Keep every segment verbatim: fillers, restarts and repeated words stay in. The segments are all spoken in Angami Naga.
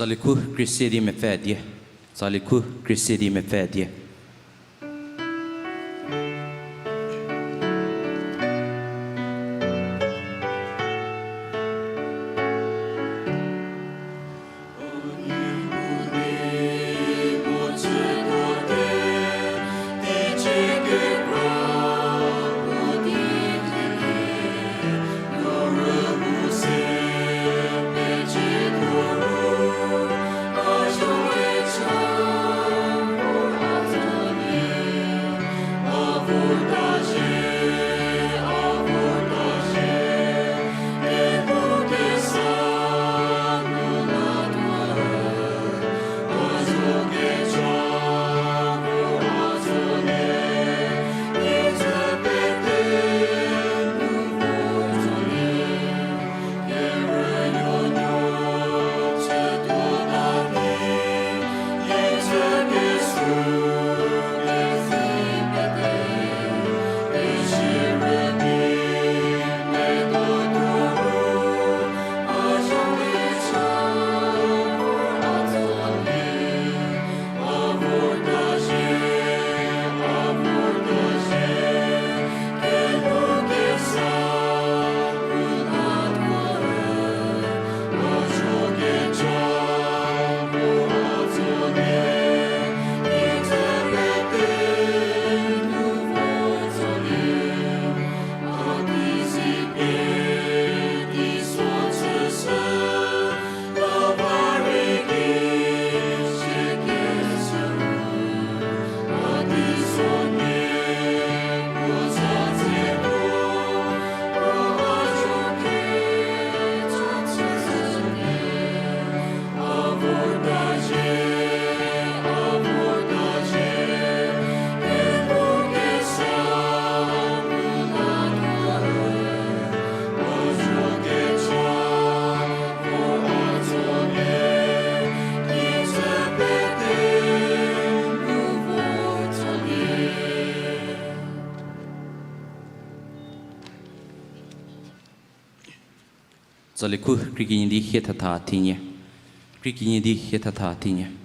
Tsali khu krie se di mepfü die. Tsali khu krie se di mepfü die. Tsali khu krie kenie di hie thatha thinie. Krie kenie di hie thatha thinie.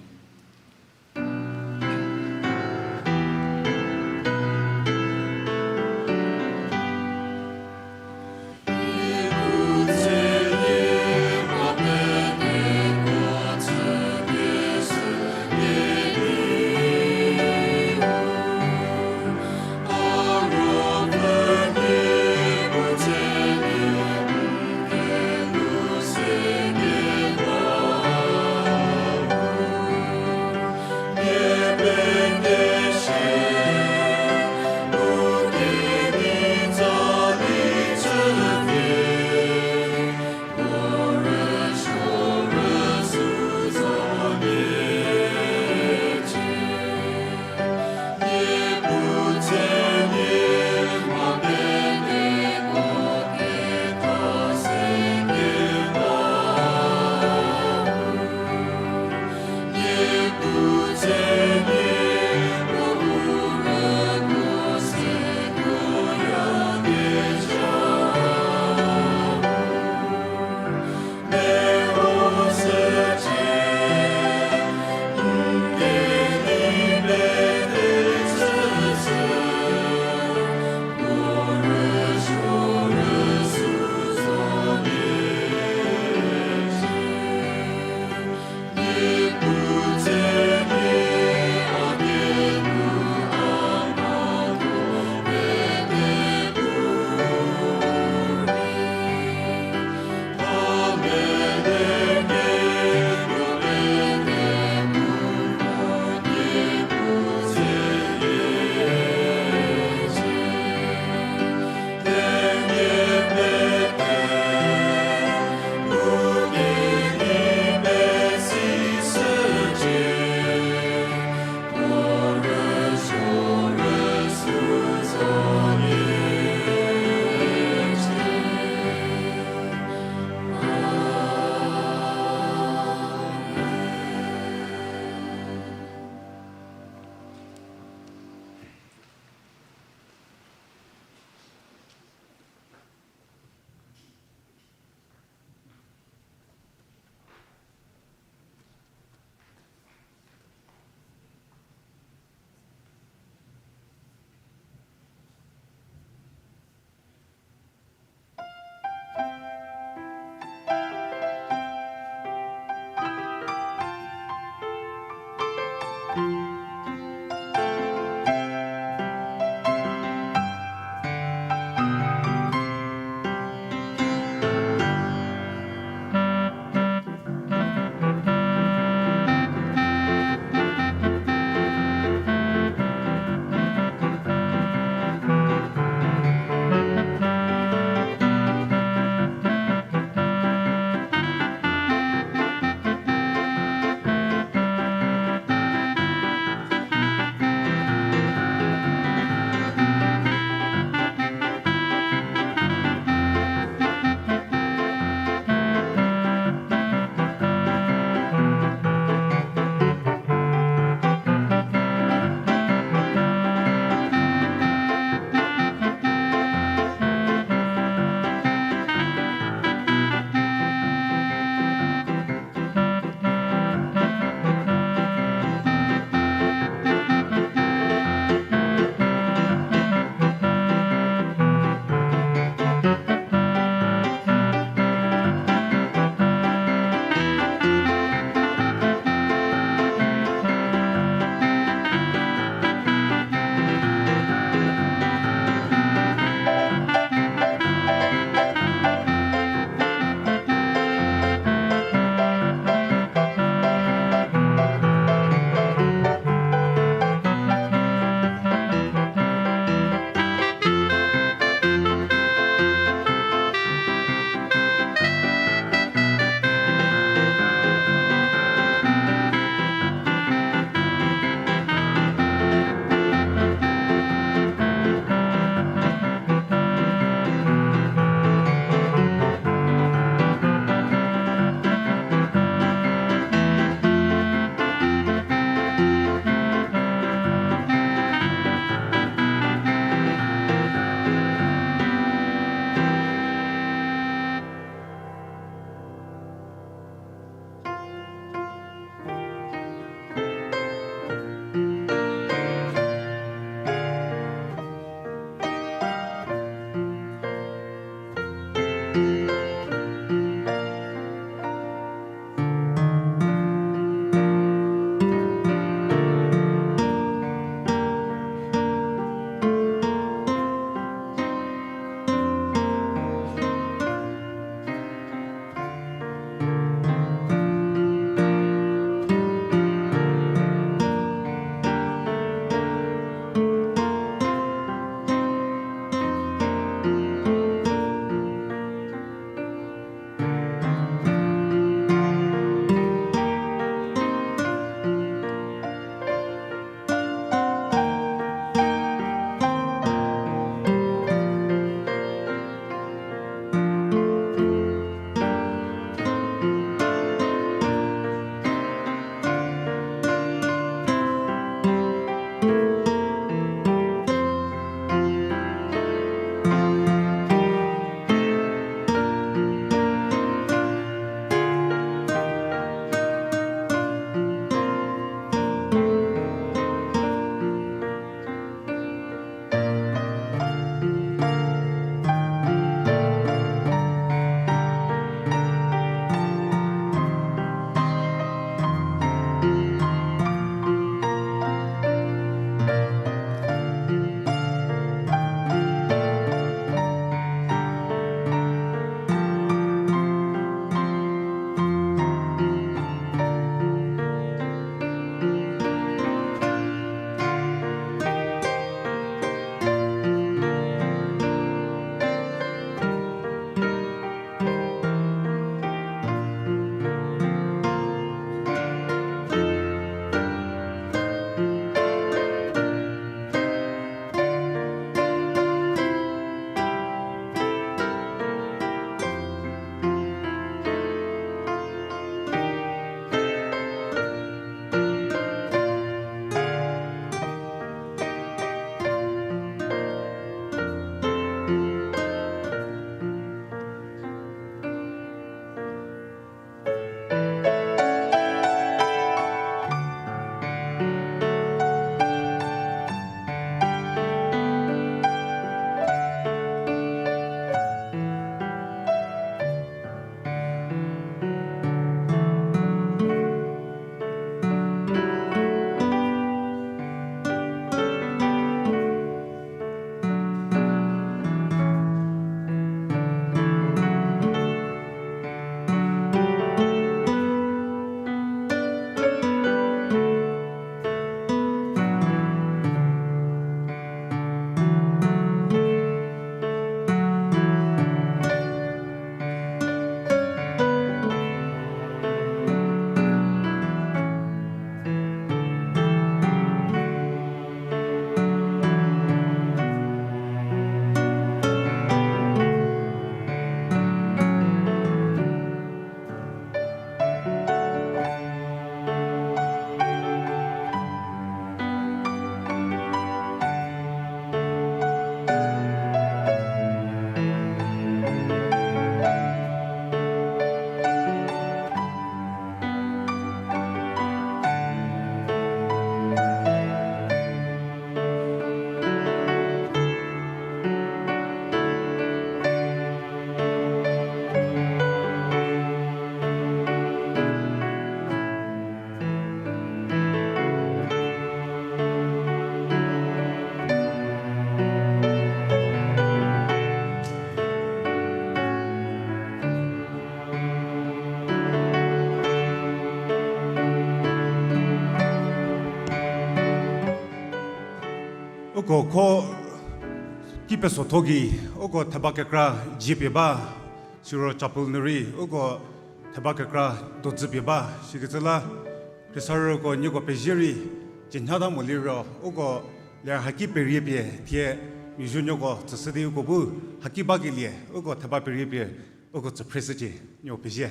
Ko kho ki pesotho gei, uko theba kekra dzie pie ba, siro chapel nu rei uko theba kekra dodzü pie ba, sikecü la, khriesarüko nieko pezie rei, cienhata mo liro, uko ler haki perie pie, thie, miazuonuoko tsüshü di uko bu, haki bakelie, uko theba perie pie, uko tsü phreshücie, nieko pezie.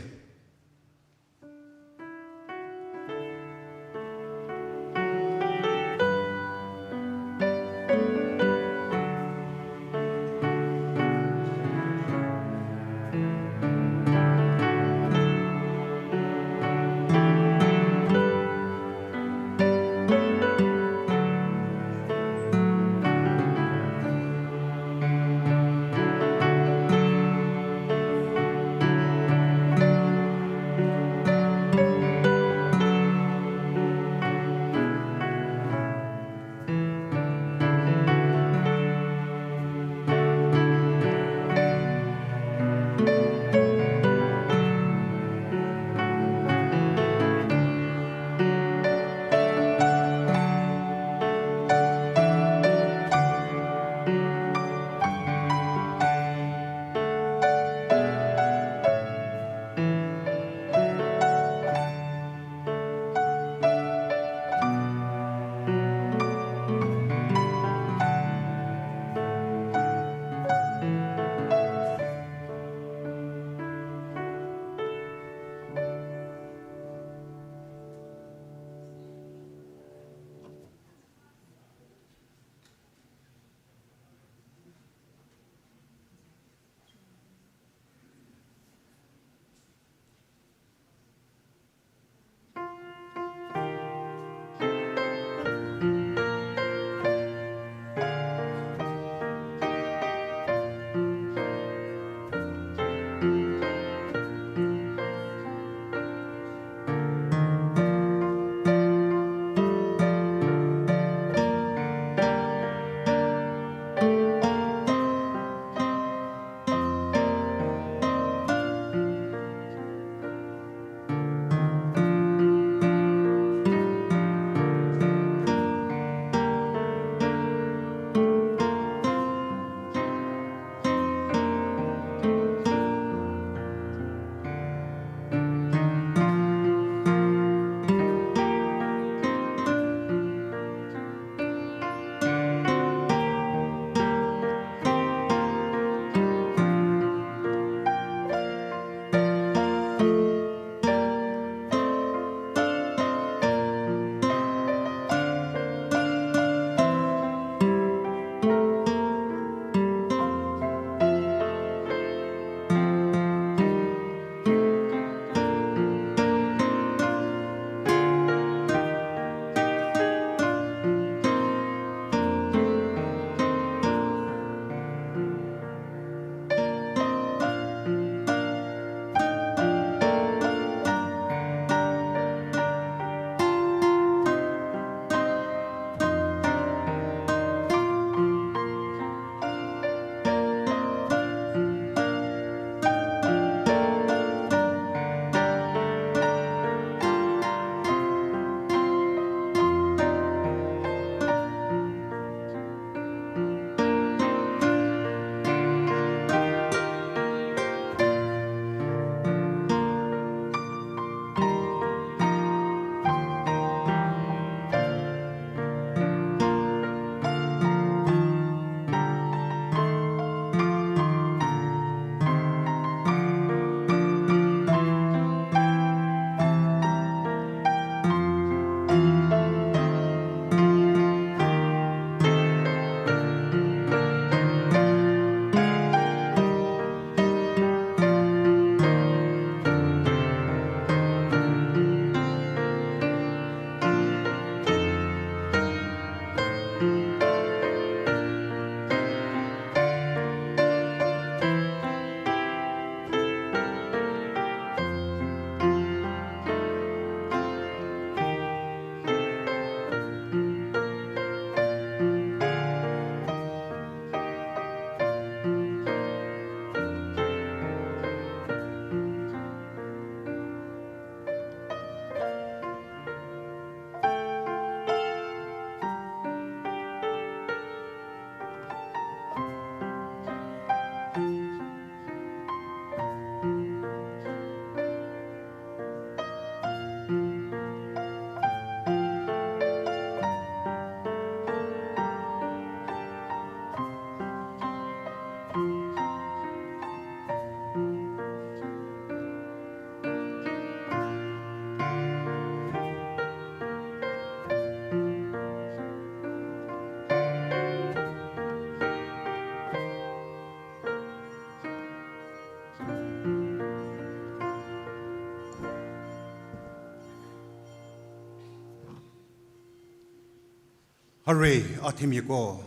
Hare a themiako,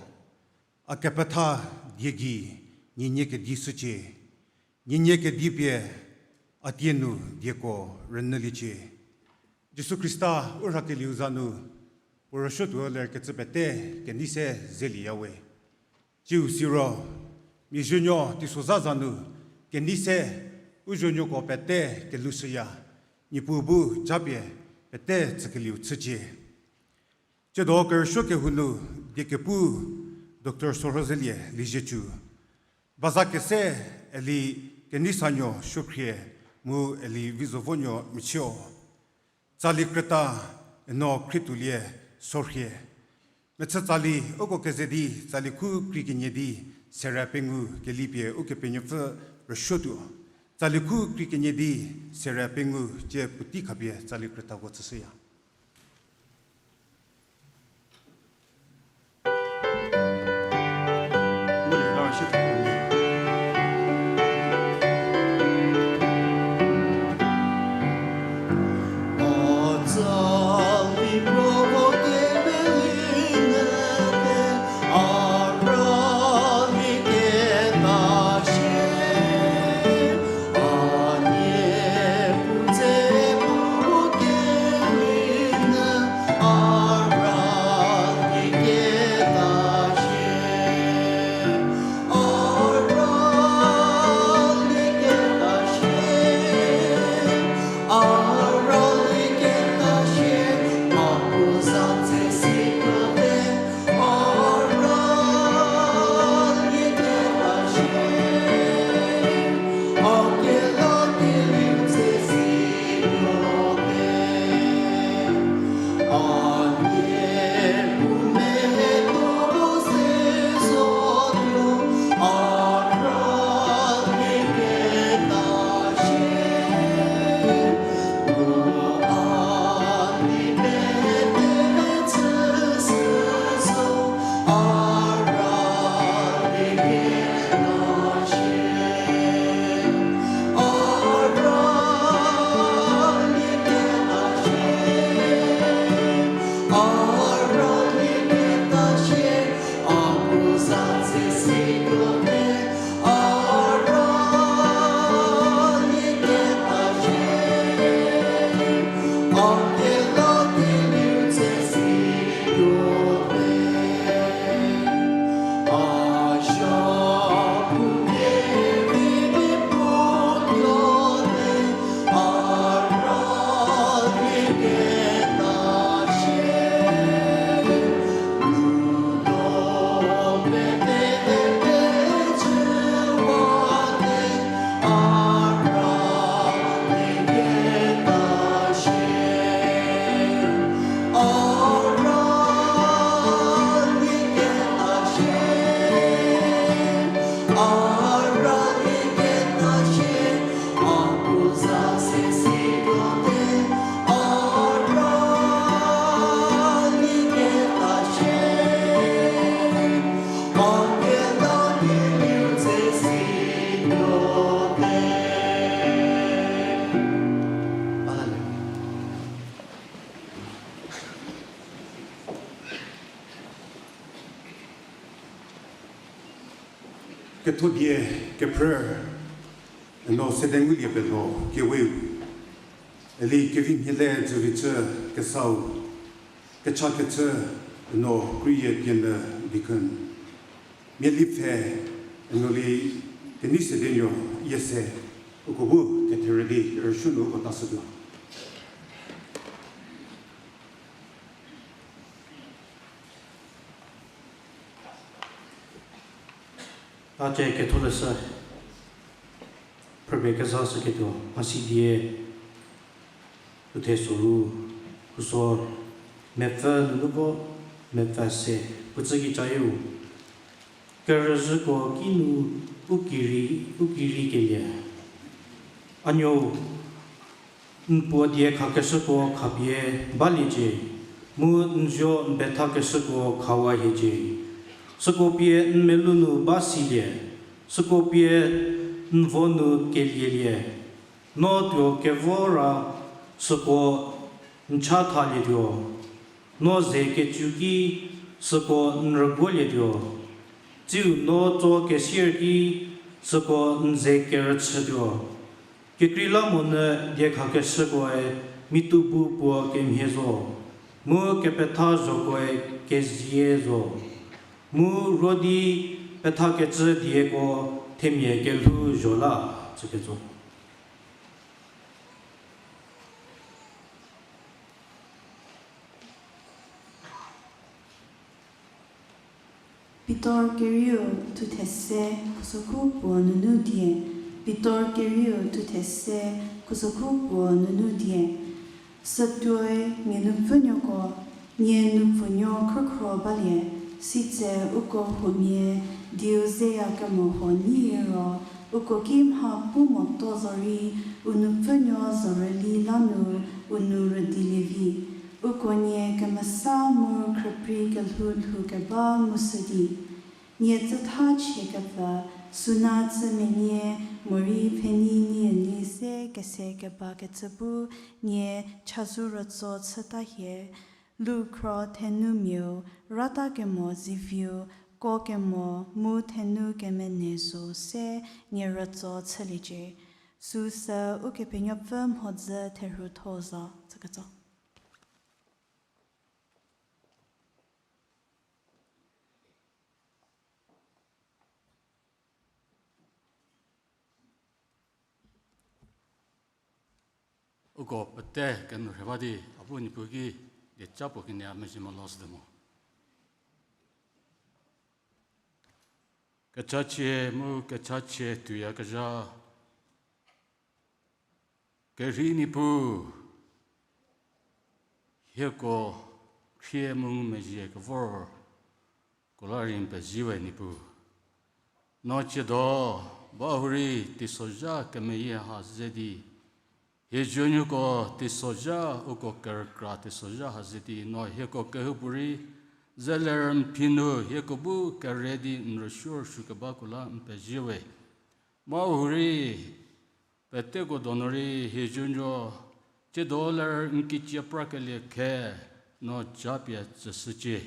a kepetha die gei, nienie kedi shücie, nienie kedi pie, a tie nu dieko rünyüliecie. Jisu Khrista u rhakelieu za nu, puo rüsuotuo ler kecü pete kenei se zelieyawe. Tsiu siro, miazuonuo teisozha za nu, kenei se u zuonuoko pete kelushüya, Niepuu bu japie pete tsükelieu chücie. Tsiedo kerüsuo kehou nu, diekepu Doctor Sorhozelie Liezietsu, baza kese Eli Keneisanuo Suokhrie mu Eli Vizovonuo Michieu, tsali krüta Eno Khrietuolie Sorhie. Mechü tsali uko keze di tsali khu krie kenie di sere pengou kelipie Ukepenuopfü rüsuotuo. Tsali khu krie kenie di sere pengou cie puotei khapie tsali krütako tsüshüya. Kethodie kephrü, Eno Sedengulie Belho keweu, Eli Kevimhiele Dzüvicü Kesau, kechakecü Eno Kruye Pienü deacon, miali pfhe Eno Li Keneisedenuo Yiese, uko bu ketherü di kerüsuo nu uko tashütuo. A cie ketholeshü, phrüpie kezashüketuo mhasidie, uthe soru, khuso, mepfü nunu vo mepfü se, puo tsü kicayieu, kerüzhüko kinu u kirei, u kirei kelie. A nuou, n puo die khakeshüko khapie baliecie, mu n zuo n pethakeshüko khawa hiecie. Süko pie n melou nu ba silie, süko pie n vo nu kelielie. No tuo kevo ra süko n chathalietuo. No ze kecü ki Süko n rüguolietuo, tsiu no tso kesier ki süko n ze kerüchütuo. Kekreilamonyü diekhakeshükoe mithu bu puo kemhie zo, mu kepetha zhokoe kezie zo, mu ro di pethakecü dieko themia kelhou zho la, tsüketso. Pitor kerieu thuthe se khusokhu puo nunu die, Pitor kerieu thuthe se khusokhu puo nunu die. Sütuoi mia nupfünuoko, nie nupfünuo khrükhro balie, sitse uko huomia dieu zeya kemo huo nyi ro, uko ki mha pu motuo zorei, u nupfünuo zorüli la nu u nou rüdilie vi. Uko nie kemesa mu khrüprei kelhou lhou keba ngushü di, nie tsütha chie kepfü, suna tsü menie, morei pfhenei nie nie se kese kebakecü bu, nie chazou rütso chüta hie, lu khro thenumiau, rata kemo ziviu, ko kemo mu thenu kemenei zo se nie rütso chüliecie. Süsü Ukepenuopfü mhodzü therhutho zo, tsüketso. Uko pete kenu rhe ba di, a bu Niepuu ki dieca puo kenie a mezhie molo shütuo mo. Kechachie mu kechachie tuoyakezha kerhei Niepuu, hieko khrie mu ngumezhie kevor ko la rei n pezie we Niepuu. No tsiedo bahurei teisozha kemeyie ha ze di, hie zuonuoko teisozha, uko kerükra teisozha ha ze di no hieko kehoupuorei ze ler n phi nu hieko bu kere di n rüsuo rüsuo kebako la n pezie we. Bahurei peteko donu rei hie zuonuo tsiedo ler n kicie prakelie khe no japie tsüshücie.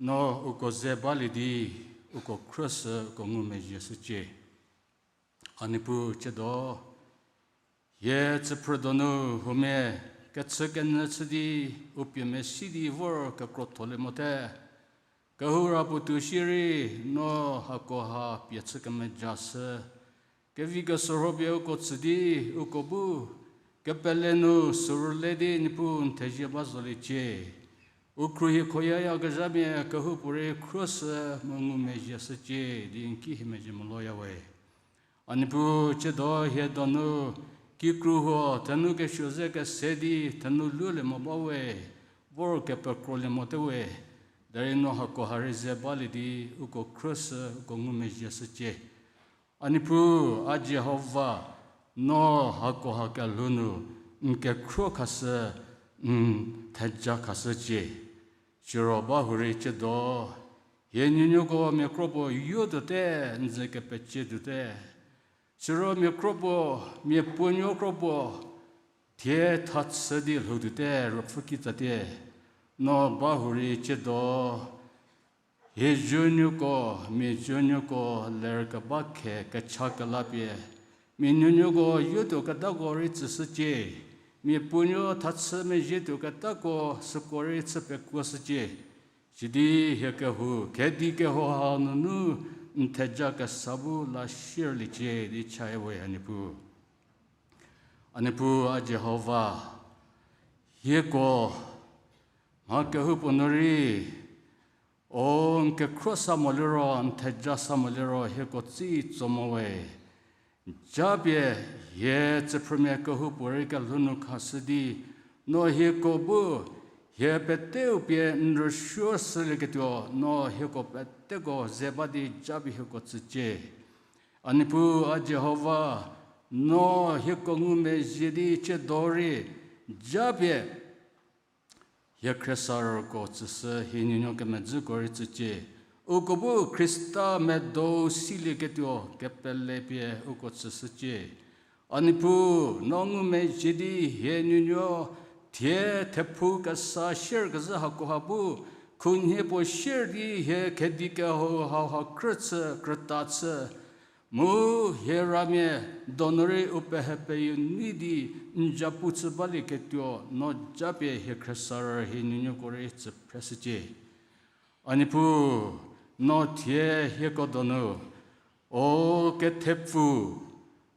No uko ze balie di uko khrüshü uko ngumezhie shücie. A Niepuu tsiedo hie tsüphrü donu huomia kechükenyü chü di u pie mesi di vor kekrotholie mote. Kehou ra puotou shierei no hakoha pie chü kemejashü. Kevi kesorho pie uko tsü di uko bu kepele nu sürüle di Niepuu n thezie ba zoliecie. U khruohi khoyayakezhamia kehoupuorei khrüshü mu ngumezhie shücie di n ki hie mezhie moloya we. A Niepuu tsiedo hie donu kikru huo thenu kesuo ze kese di thenu lulie mo ba we, vor kepekrolie mote we, derei no hakoha rei ze balie di uko khrüshü uko ngumezhie shücie. A Niepuu, a Jihova, no hakoha kelhou nu n kekhro khashü, n theja khashücie. Siro bahurei tsiedo hie nuonuoko mia kro puo yo tuote, n ze kepecie tuote. Siro mia kro puo, mia puonuo kro puo thie thachü di lhou tuote, ruopfü kitsatie. No bahurei tsiedo hie zuonuoko, mia zuonuoko lerkeba khe kecha kelapie mia nuonuoko yotuo ketako rei tsüshücie. Mia puonuo thachü mezhie tuo ketako süko rei chü pekuoshücie. Sidi hie kehou kedi kehou ha nunu n theja kesa bu la shierliecie di chae we, a Niepuu. A Niepuu, a Jihova, hieko mha kehoupuo nu rei o n kekhro sa moliro, n theja sa moliro hieko tsei tso mo we. Japie hie tsüphrümia kehoupuorei kelhou nu khashü di, no hieko bu hie peteu pie n rüsuo shülieketuo, no hieko peteko ze ba di japie hieko tsücie. A Niepuu, a Jihova, no hieko ngumezhie di tsiedo rei japie hie khriesarüko tsüshü, hie nuonuo kemedzüko rei tsücie. Uko bu Khrista medo silieketuo kepele pie uko tsüshücie. A Niepuu, no ngumezhie di hie nuonuo thie thephu kesa shierkezhü hakoha bu khunhie puo sier di hie khedi kehou hauha krü chü, krüta chü, mu hie ramia donu rei u pehe peyie nei di n zapu chü balieketuo no japie hie khriesarü hie nuonuoko rei tsü phreshücie. A Niepuu, no thie hieko donu o kethepfu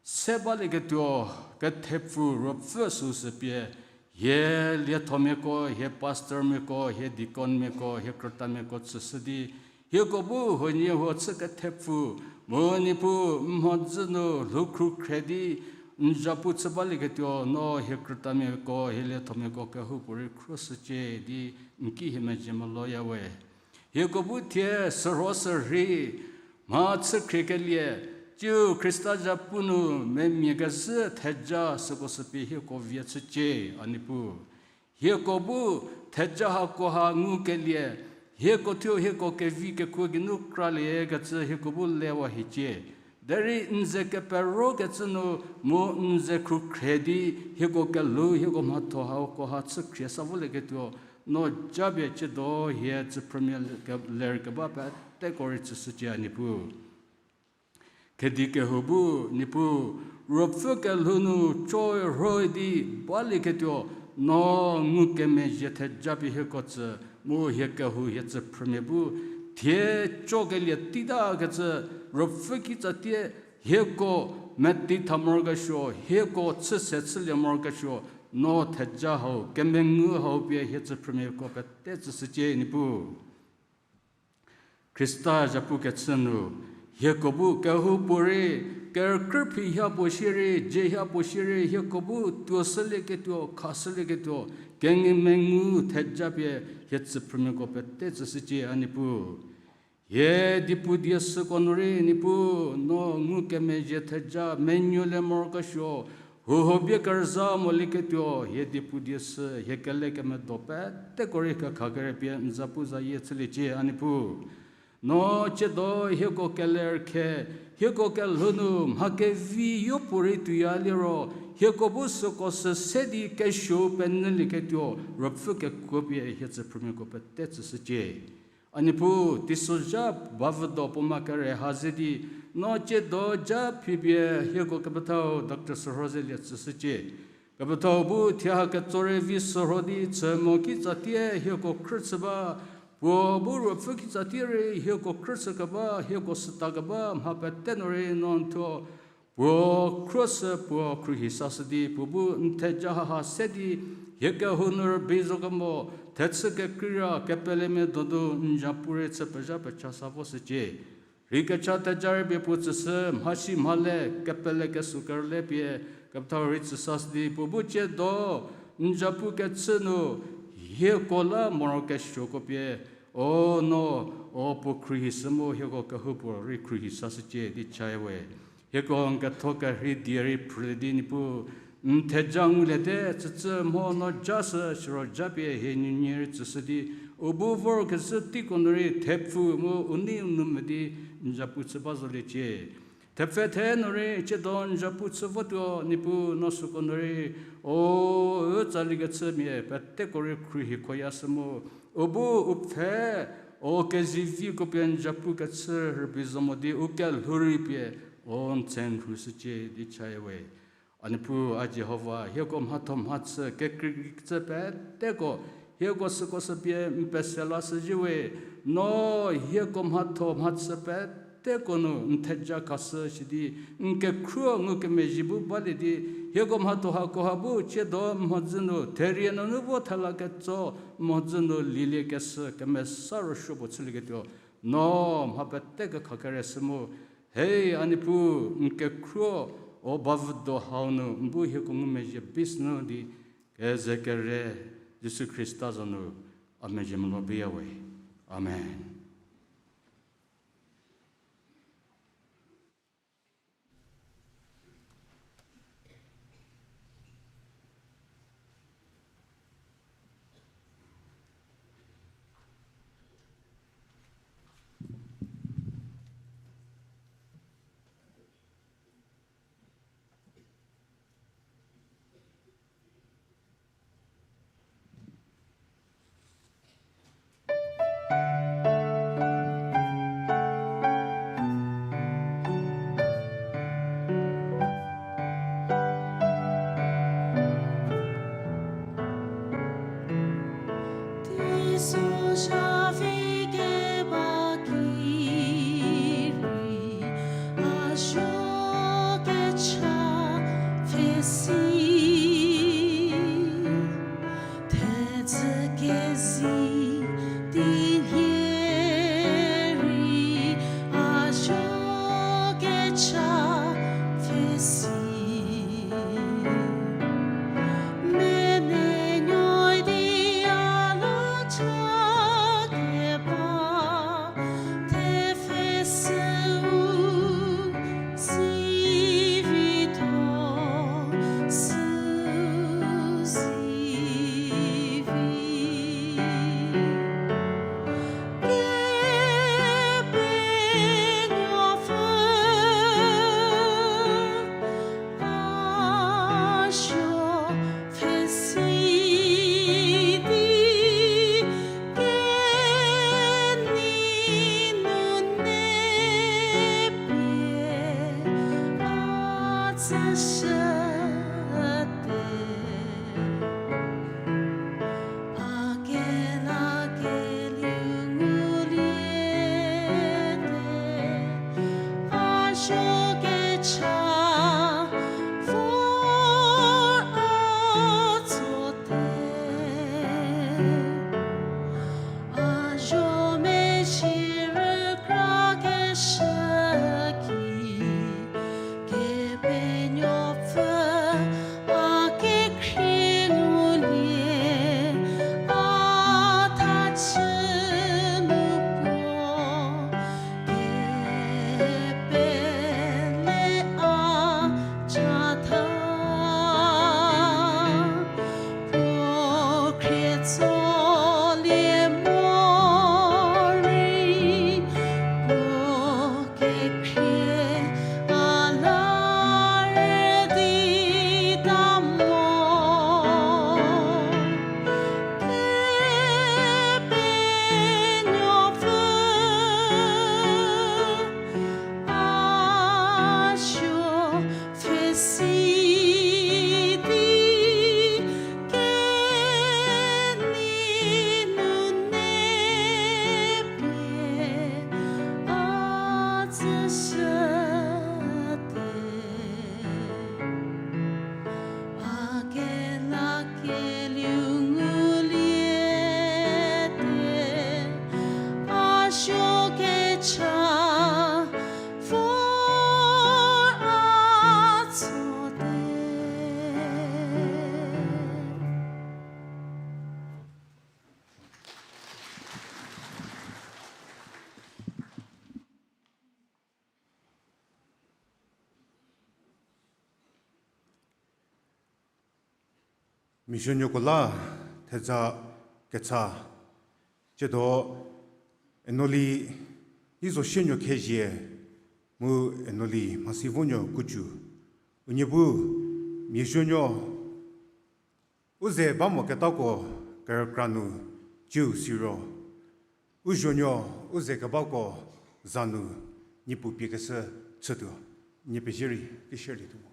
se balieketuo, kethepfu ruopfü süu sü pie, hie liethomiako, hie pastormiako, hie deaconmiako, hie krütamiako tsüshü di, hieko bu huoniehuo chü kethepfu, mu Niepuu, n mhodzü nu lhou khrukhre di n zapu chü balieketuo no hie krütamiako, hie liethomiako kehoupuorei khruoshücie di n ki hie mezhie meloyawe. Hieko bu thie sürho sürhei mha chükhriekelie, tsiu Khrista zapu nu memia kezhü theja süko sü pie hieko vie chücie, a Niepuu. Hieko bu theja hakoha ngukelie, hieko thuo hieko kevi kekuo geinu kraliekecü hieko bu lewa hiecie. Derei n ze keperokecü nu mu n ze khrukhre di hieko kelhou hieko mhatho hakoha chükhrie sa volieketuo no japie tsiedo hie tsüphrümia ler keba peteko rei tsüshücie a Niepuu. Khedi kehou bu Niepuu, ruopfü kelhou nu tsoe rhoi di balieketuo no ngukemezhie theja pie hieko tsü mu hie kehou hie tsüphrümia bu thie tsokelie teitakecü ruopfü kitsatie hieko meti tha morokesuo, hieko chüse chülie morokesuo, no theja hau, kemengu hau pie hie tsüphrümiako pete tsüshücie Niepuu. Khrista zapu kechü nu, hieko bu kehoupuorei, kerükrü phi ha puo shierei, dzie ha puo shierei, hieko bu tuoshülieketuo, khashülieketuo, kengu mengu theja pie hie tsüphrümiako pete tsüshücie a Niepuu. Hie diepu die süko nu rei Niepuu, no ngukemezhie theja menuolie morokesuo, huho bie kerüza molieketuo, hie diepu die sü, hie kele kemedo peteko rei kekhakere pie n zapuzayie chüliecie a Niepuu. No tsiedo hieko keler khe, hieko kelhou nu mha kevi yopuorei tuoya liro, hieko bu süko sü se di kesuou penyülieketuo ruopfü kekuo pie hie tsüphrümiako pete tsüshücie. A Niepuu, teisozha bavüdo puo ma kere ha ze di, no tsiedo ja phipie hieko kepethau Doctor Sürhozelie tsüshücie. Kepethau bu thie ha ketso rei vi sürho di chü mo kitsatie hieko khrüchü ba, puo bu ruopfü kitsatie rei hieko khrüchü keba, hieko süta keba mha pete nu rei no n thuo puo khruoshü puo khruohi sashü di, puo bu n theja haha se di, hie kehou nu rübei zo kemo, thechü kekreira kepelemia donu n zapu rei chü pezha pecha sa voshücie. Rei kecha theja rei pie puo tsüshü, mhasi mhale, kepele kesuo kerüle pie, kepethau rei tsüsashü di, puo bu tsiedo n zapu kechü nu, hieko la morokesuoko pie, o no, o puo khruohi sü mu hieko kehoupuorei khruohi sashücie di chaya we. Hieko n ketho kerhei die rei phrülie di Niepuu, n theja nguliete, tsütsü mho no ja sü siro japie hie nuonie rei tsüshü di, u bu vorkezhü teiko nu rei thepfu mu u nei u nou mvü di n zapu chü ba zoliecie. Thepfhe the nu rei tsiedo n zapu chü votuo Niepuu no süko nu rei, o, u tsali kechümia peteko rei khruohi khoya sü mu, u bu u pfhe, o keziviko pie n zapu kechü rübei zo mo di u kelhou rei pie, o n tse n rhushücie di chaya we. A Niepuu, a Jihova, hieko mhatho mhachü kekreikecü peteko, hieko süko sü pie n pese lashüzhie we, no hieko mhatho mhachü peteko nu n theja khashü shi di, n kekhruo ngukemezhie bu balie di, hieko mhatho hakoha bu tsiedo mhodzü nu therie nunu vo thela ketso, mhodzü nu lieliekeshü kemesa ruosuo puo chülieketuo, no mha pete kekhakere sü mu, hei a Niepuu, n kekhruo, o bavüdo hau nu n bu hieko ngumezhie bishü nu di, keze kere, Jisu Khrista za nu, a mezhie melou biya we. Amen. cha pfhesi. Mene nyoi di a lo cha keba, thepfhesü u sivitho, sü sivi. Kepenuopfü a suo pfhesi di kenei nunu pie a tsüshüte. A kela kelieu nguliete, a suo kecha vor a tsote. A suo mezhie rükrakeshü ki, Kepenuopfü a kekhrie ngulie, a tha chü nu puo, kepele a chatha. Puo khrietsolie morei, puo kekhrie a la rüdi ta mo. Kepenuopfü a suo pfhesi di kenei nunu pie a tsüshüte. A kela kelieu nguliete, a suo kecha vor a tsote. Miazuonuoko la theza kecha, tsiedo Enoli Neizoshienuo Khezie mu Enoli Mhasivonuo Kucu, unie bu miazuonuo u ze ba moketako kerükra nu tsiu siro, u zuonuo u ze kebako za nu Niepuu piekeshü chütuo, nie pezie rei keshürlietuo mo.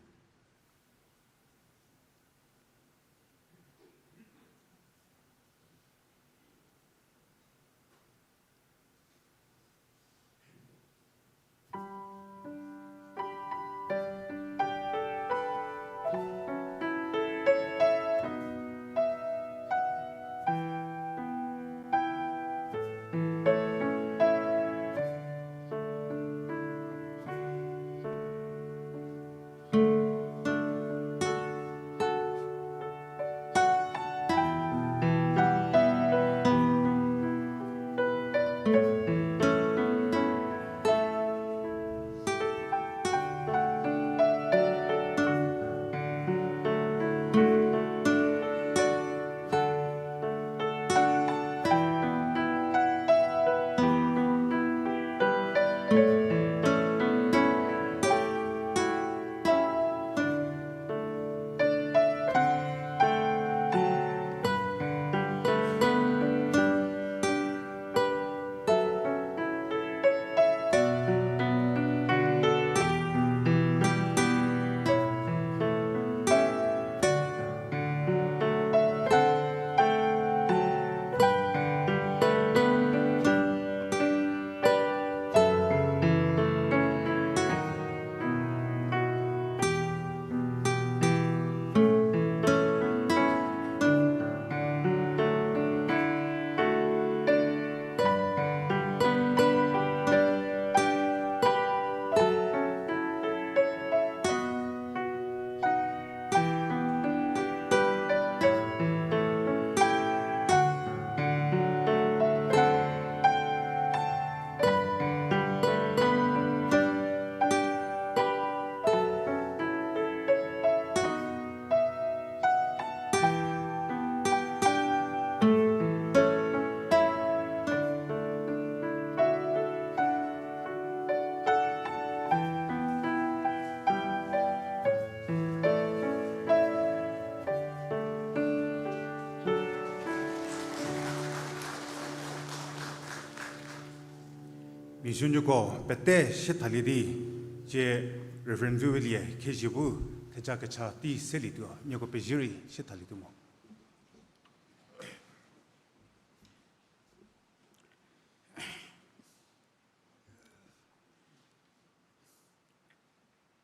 Miazuonuoko pete sie thalie di, tsie Reverend Vivelie Khezhie bu theja kecha tei selietuo, nieko pezie rei sie thalietuo mo.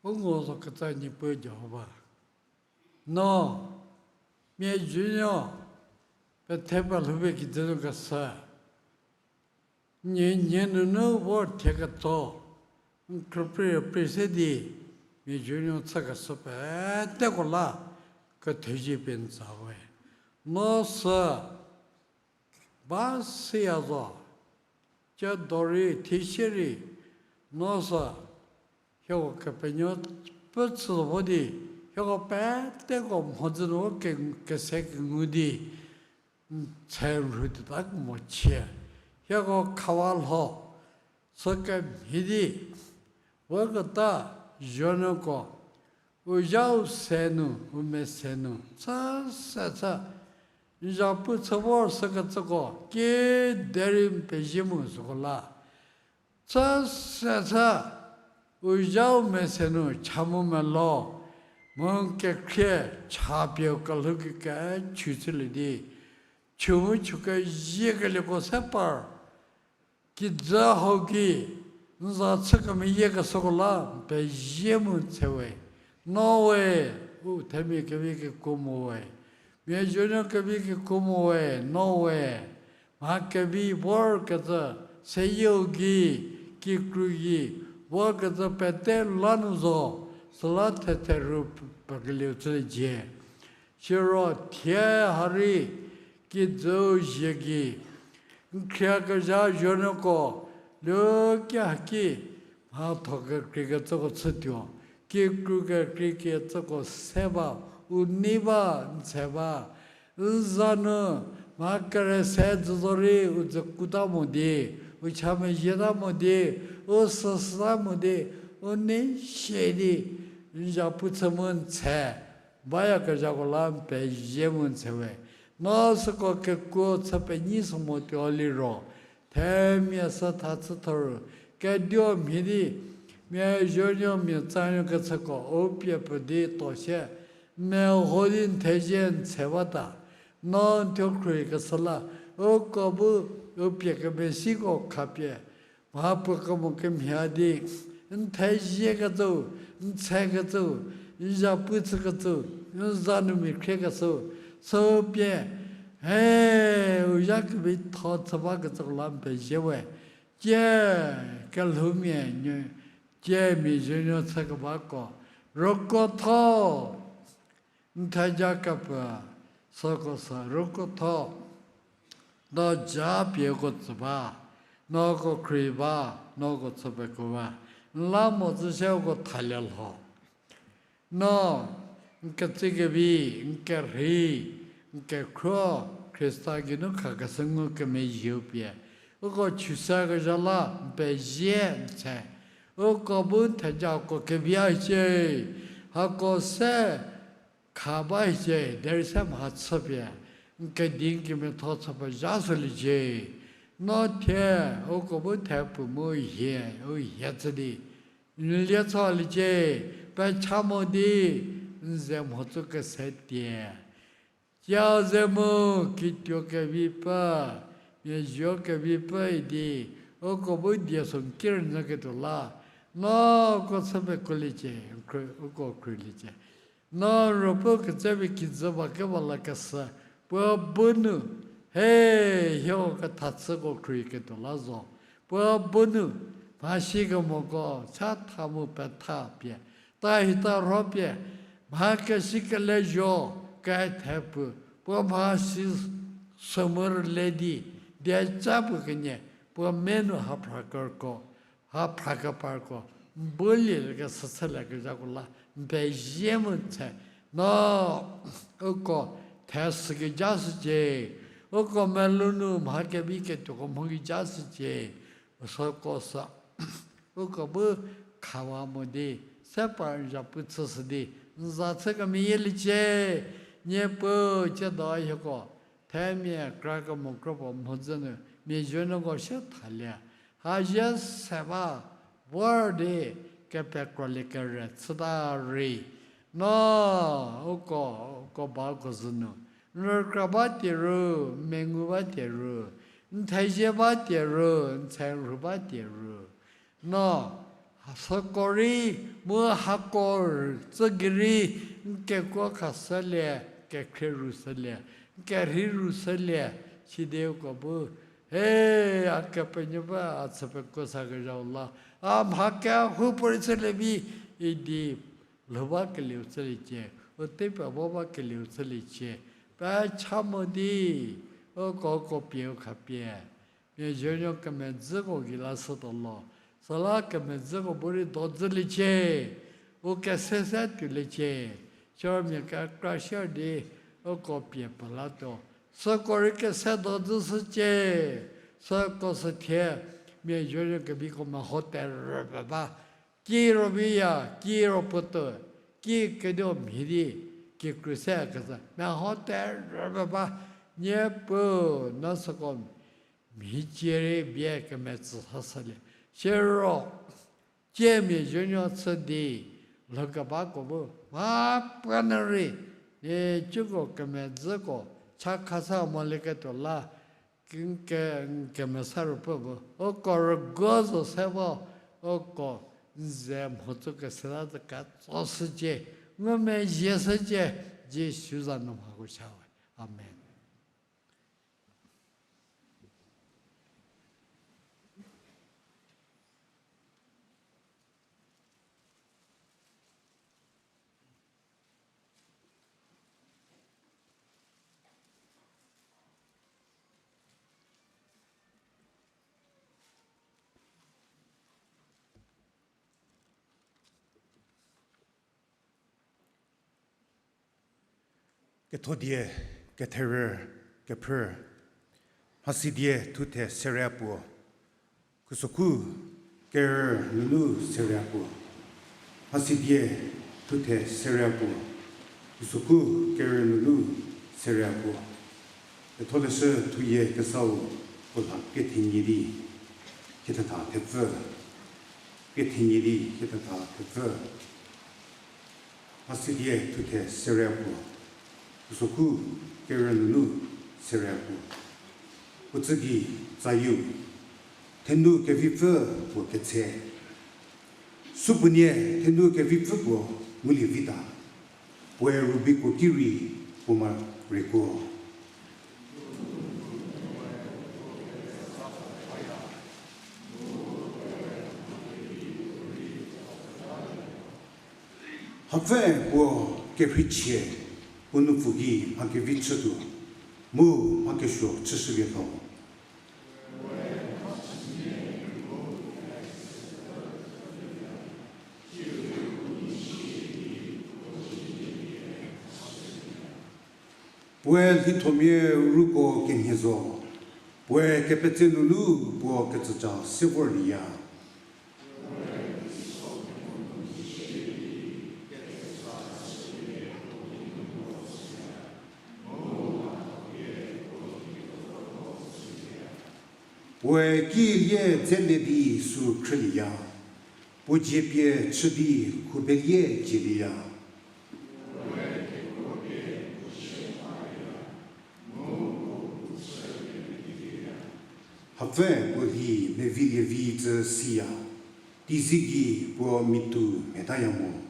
U ngo zo ketsa Niepuu Jihova, no miazuonuo pethe pelhoupie kijü nu keshü, nie nie nunu vor thie ketso, n krüprie rüprie se di, miazuonuo chükeshü peteko la kethezie pie n tsü we. No sü ba siya zo, ciedo rei thiesie rei, no sü hieko Kepenuopfü chü vo di, hieko peteko mhodzü nu ke- kese kengu di, n- tse rhu tuota mo chie, hieko khawa lho, sü kemhie di, voketa zuonuoko, u zha u se nu, u mese nu, chü se chü, n zapu chü vor sükecüko, kiderei n pezie mu süko la. Chü se chü, u zha u mese nu cha mu melo, mu n kekhrie cha pie u kelhou ki kechü chülie di, chü mu chü keziekelieko se par, kijü hau ki, n za chü kemeyiekeshüko la n pezie mu tse we. No we, u themia kevi kekuo mo we. Miazuonuo kevi kekuo mo we, no we. Mha kevi vorkecü, seyieu gei, kikru gei, vorkecü pete la nu zo, süla thethe rhu pekelieu chüliecie. Siro thie ha rei kijüu zie gei, n khriekezha zuonuoko, lukia haki, mhatho kekreikecüko chütuo, kikru kekreikecüko se ba, u nei ba, n tse ba, n za nu, mha kere se dzü zorei u dzü kuta mo di, u cha mezhieta mo di, u süsüta mo di, u nei sie di, n zapu chü mu n tse bayakezhako la n pezie mu n tse we. No süko kekuo chü penyi sü mo tuo liro, themia sü tha chütho ru, keduo mhie di, miazuonuo mia tsanuo kechüko u pie puo di tuo sie, meho di n thezie n tse bata, no n thuo khruohikeshü la, uko bu u pie kemesiko khapie, mha puo kemo kemhie di, n theziekecü, n tsekecü, n zapu chükecü, n za nu mia khriekeshü, sü pie, he, u zha kevitho chü bakecüko la n pezie we. Tie kelhoumia nu, tie miazuonuo chükebako, rüko tho, n theja kepu, süko sü rüko tho, no ja pie uko tsü ba, no uko khruohi ba, no uko chü pekuo ba, n la mo tsü sie uko thalie lho. No, n ketsekevi, n kerhei, n kekhruo, Khrista geinu khakeshü ngu kemezhieu pie, uko chüsakezha la n pezie n tse, uko bu n thejako kevia hiecie, hako se kha ba hiecie, derei se mhachüpie, n kedi n kemiatho chü pezha shüliecie. No thie, uko bu thepu mu hie, u hie chü di, n lie choliecie, pecha mo di, n ze mhotsü kese tie. Cia ze mu, kituo kevipfü, miazuo kevipfü idi, uko bu die so n ki rünyüketuo la, no uko chü pekuoliecie, uko khruohiliecie. No Ruopfü ketsepie kijü ba keba lakeshü, puo bu nu, he, hieko kethachüko khruohiketuo la zo. Puo bu nu, mhasi kemoko, cha tha mu petha pie, ta hita rho pie, mha kesi kele zho, kethepu, puo mhasi sü mu rüle di, dieca puo kenie, puo me nu haphra kerko, haphra keparko, n bu lieliekeshü chüliekezhako la, n pezie mu tse, no uko theshükeja shücie, uko melou nu mha kevi ketuoko mhokeja shücie, süko sü, uko bu khawa mo di, se par n zapu chüshü di, n za chü kemeyieliecie, Niepuu tsiedo hieko, themia kra kemo kropuo mhodzü nu, miazuonuoko sie thalie, A zie se ba, vor di kepekrolie kere chüta rei. No, uko, uko ba uko zhü nu. N rükra ba tie ru, n mengu ba tie ru, n thezie ba tie ru, n thenrhu ba tie ru. No, süko rei, mu hako r-, tsü gei rei, n kekuo khashülie, kekhrie ru shülie, n kerhei ru shülie, sidi uko bu, he, a Kepenuopfü a chü pekuo sakezhau la, a mha kehoupuorei chülie vi, idi lhou bakelieu chüliecie, u tei pevo bakelieu chüliecie, pecha mo di, uko uko pie u khapie mia zuonuo kemedzüko gei la shütuo lo, süla kemedzüko bu rei dozüliecie, u kese se tuoliecie, siro mia kekra sier di uko pie pelatuo, süko rei kese dozü shücie, süko sü thie mia zuonuo keviko meho terü pe ba, ki ro viya, ki ro puotuo, ki keduo mhie di, kikru se kezhü meho terü pe ba, Niepuu, no süko mhicie rei bie kemetsü sashülie. Siro, cie mia zuonuo chü di, lhoukebako bu mha puo nu rei, e, cüko kemedzüko, cha khasa molieketuo la, ke, ke, kemesa ruopfü bu uko rüguo zo se vo, uko n ze mhodzü keseta zü ketso shücie, ngumezhie shücie, Jisu za nu mhako cha we. Amen. Kethodie, ketherü, kephrü. Mhasidie thuthe seria puo, khusokhu kerü nunu seria puo. Mhasidie thuthe seria puo, khusokhu kerü nunu seria puo. Ketholeshü thuyie kesau puo lha kethenie di, hiethetha thepfü. Kethenie di hiethetha thepfü. Mhasidie thuthe seria puo, khusokhu kerü nunu seria puo. Puo tsü gei tsayieu, thenu kevipfü puo ketse. Supuonie thenu kevipfü puo ngulie vita, puoe rubiko ki rei puo ma rekuo. Hapfü puo kerheichie, puo nupfu gei mha kevi chütuo, mu mha kesuo chüshülie lho. Puoe lhithomia ruko kemhie zo, puoe kepetse nunu puo kecüca se vorlieya. Puoe kilie dzelie di sü khrülieya, puo dzie pie chü di khubelie cielieya. Hapfü puo lhi mevilievi tsü siya, teizie gei puo mitu mhetaya mo.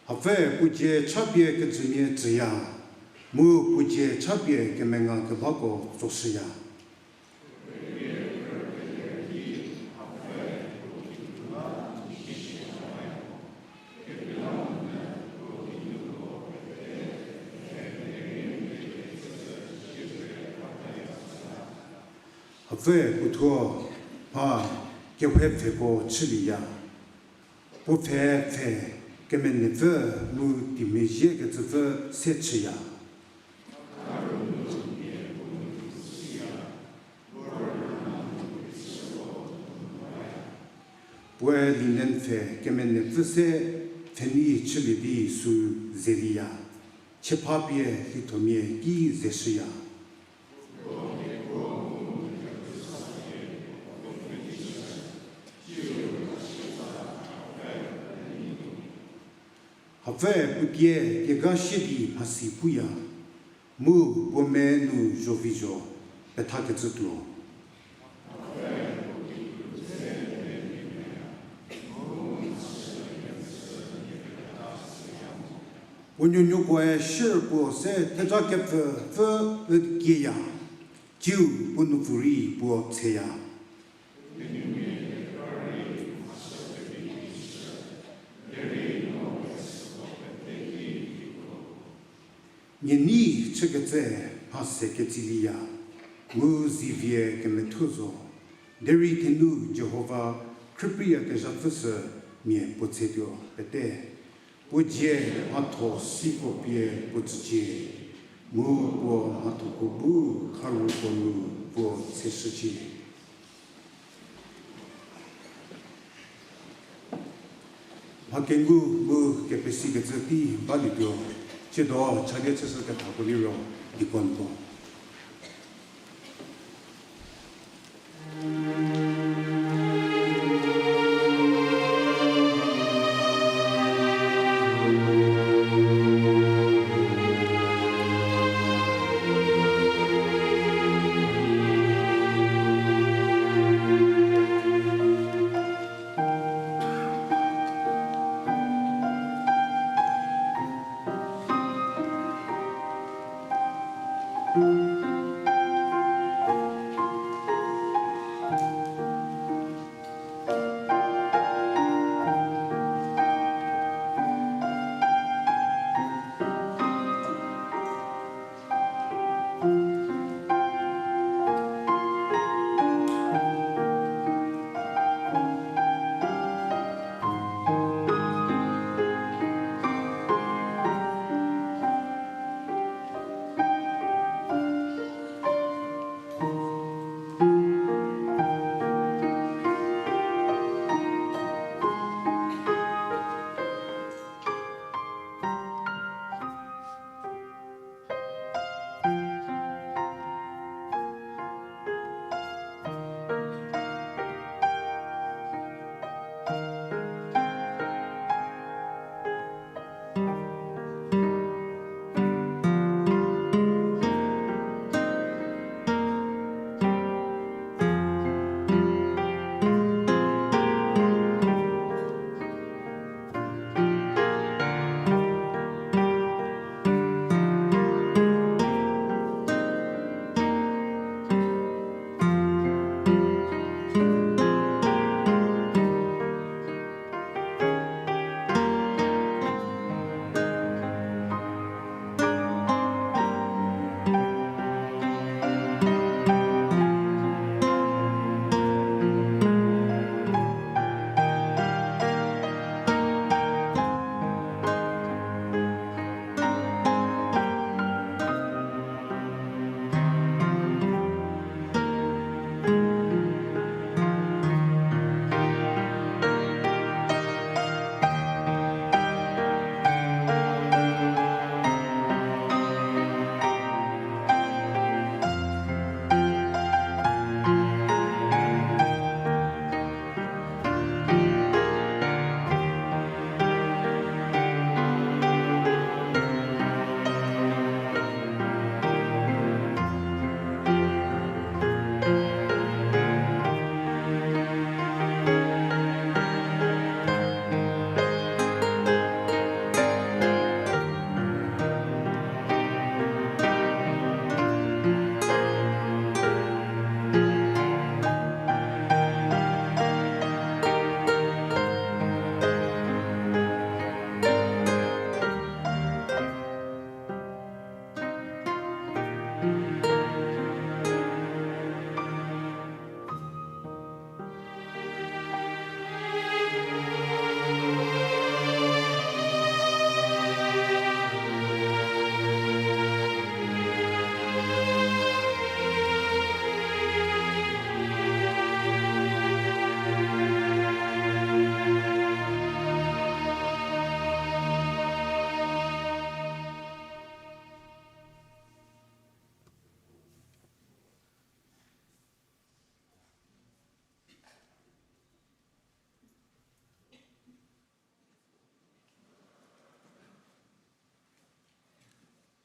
Hapfü puo dzie chapie kejümia tsüya, mu puo dzie chapie kemenga kebako tsoshüya. Hapfü puo thuo mha kehou pfheko chülieya. Puo pfhe pfhe kemenepfü mu teimezhiekecüpfü se chüya. Puoe linen pfhe kemenepfü se thenei chülie di sü zelieya, chiephapie lhithomia ki zeshüya. Hapfü puo pie kega shie di mhasi puya, mu puo me nu zhovizho pethakecü tuo. Puo nuonuokoe shürüpuo se theja kepfü pfü ükieya, tsiu puo nupfü rei puo tseya. Nienei chükecü mha se ketsilieya, mu zivie kemethuo zo, derei thenu Jihova khrüpreiyakezha pfü sü mia puo tsetuo pete. Puo dzie mhatho siko pie puo tsücie, mu puo mhathoko bu kharuko nu puo tseshücie. Mha kengu mu kepesikecü tei balietuo, tsiedo chalie chüshü kethako liro deaconko.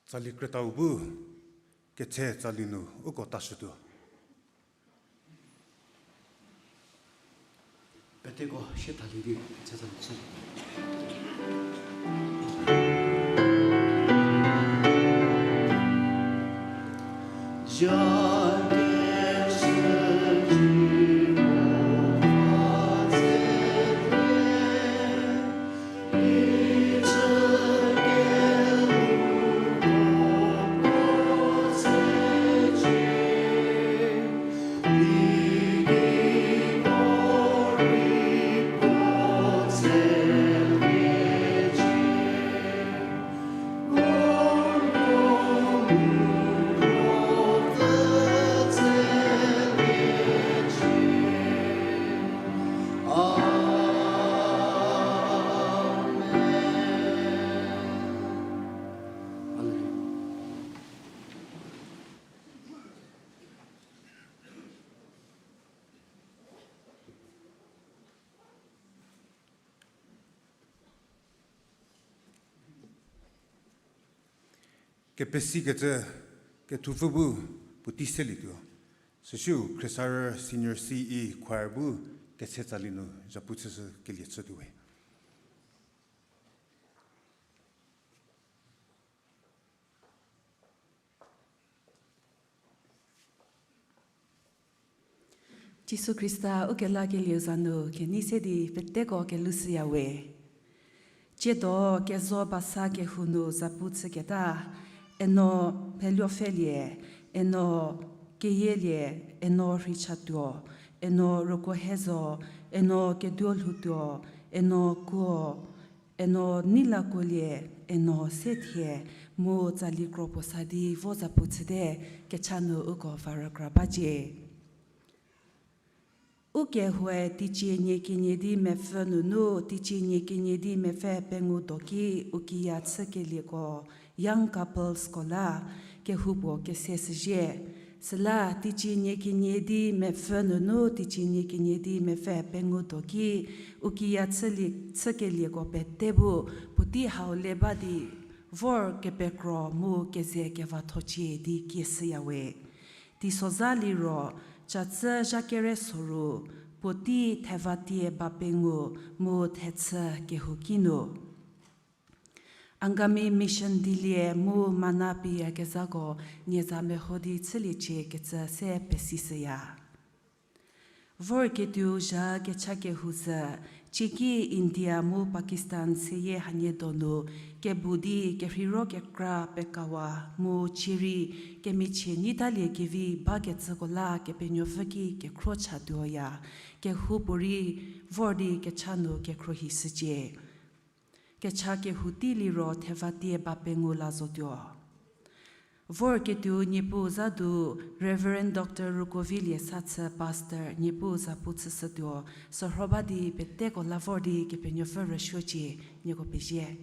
Tsali krütau bu, ketse tsali nu uko tashütuo. Peteko sie thalie di ketse tsali chü. Kepesikecü kethupfü bu puotei selietuo. Süsiu Khriesarü Senior C E Choir bu ketse tsali nu zhapu chüshü kelie chütuo we. Jisu Khrista ukelakelieu za nu kenei se di peteko kelhoushüya we. Tsiedo kezo basa kehou nu zapu chüketa, eno Pheluopfhelie, eno Keyielie, eno Rheichatuo, eno Rokohezo, eno Keduolhoutuo, eno Kuo, eno Neilakuolie, eno Sethie, mu tsali kro puo sa di vo zapu chüte. Kecha nu uko va rükra bacie. Ukehoue teicie nie kenie di mepfü nunu teicie nie kenie di mepfü pengou do ki u kiya chükelieko, young couplesko la kehoupuo kese shüzhie. Süla teicie nie kenie di mepfü nunu teicie nie kenie di mepfü pengou do ki u kiya chülie, chükelieko pete bu puotei hau le ba di vor kepekro mu keze kevathocie di kieshüya we. Teisozha liro, catsü zha kere soru, puotei thevatie ba pengou mu thechü kehouki nu. Angami Mission dilie mu mana piyakezhako nie za meho di chüliecie kecü se pesishüya. Vorketuo zha kecha kehou sü, cieki India mu Pakistan seyie hanie donu kebu di kerheiro kekra pekawa mu cierei kemichie nyi talie kevi bakecüko la Kepenuopfü ki kekhro chatuoya, kehoupuorei vor di kecha nu kekhruohishücie. Kecha kehou tei liro thevatie ba pengou la zotuo. Vorketuo Niepuu za du Reverend Doctor Rukovilie Sathü Pastor Niepuu zapu chüshütuo, sürho ba di peteko la vor di Kepenuopfü rüsuocie, nieko pezie.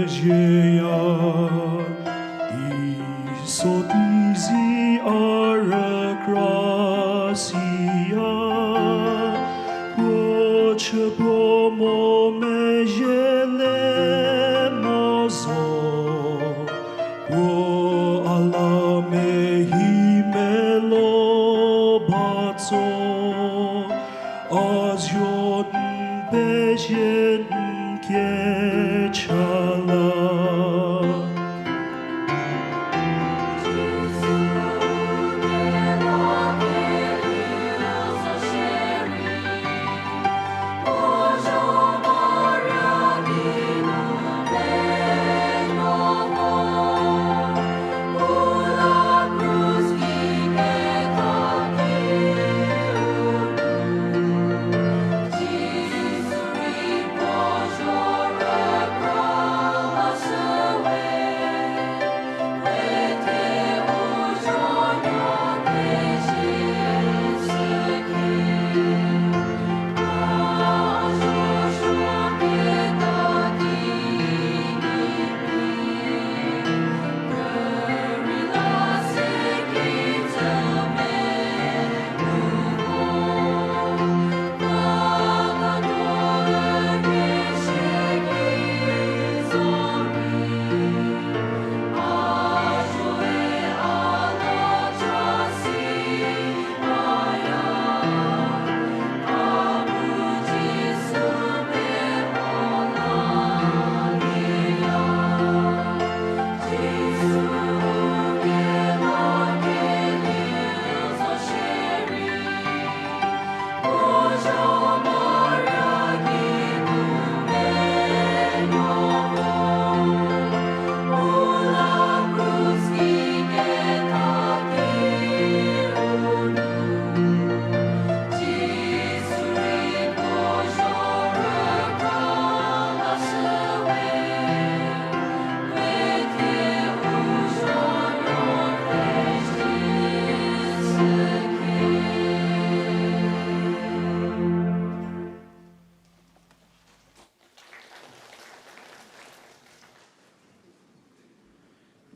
Jeya, teisotei zi a rükra siya, puo chü puo mo mezhie le mo zo, puo a la mehimelo ba tso, a zuo n pezie n kecha la.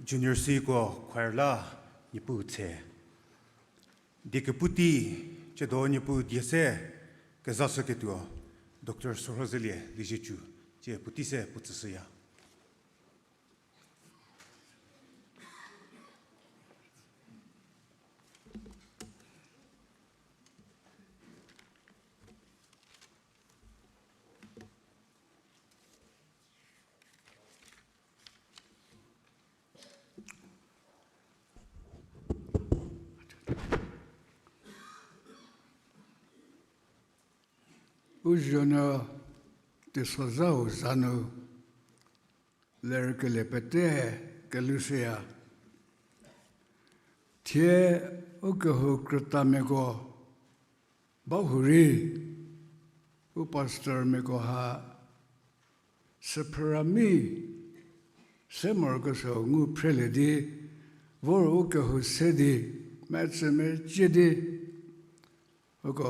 Junior Cko choir la Niepuu tse. Die kepu tei, tsiedo Niepuu die se kezashüketuo, Doctor Sorhozelie Liezietsu, tsie puotei se puo tsüshüya. U zuonuo teisozhau za nu lerkelie pete kelushüya. Thie ukehou krütamiako ba hurei, u pastormiako ha süphrüra mi se morokesuo ngu phrelie di, vor ukehou se di, metsü mecie di, uko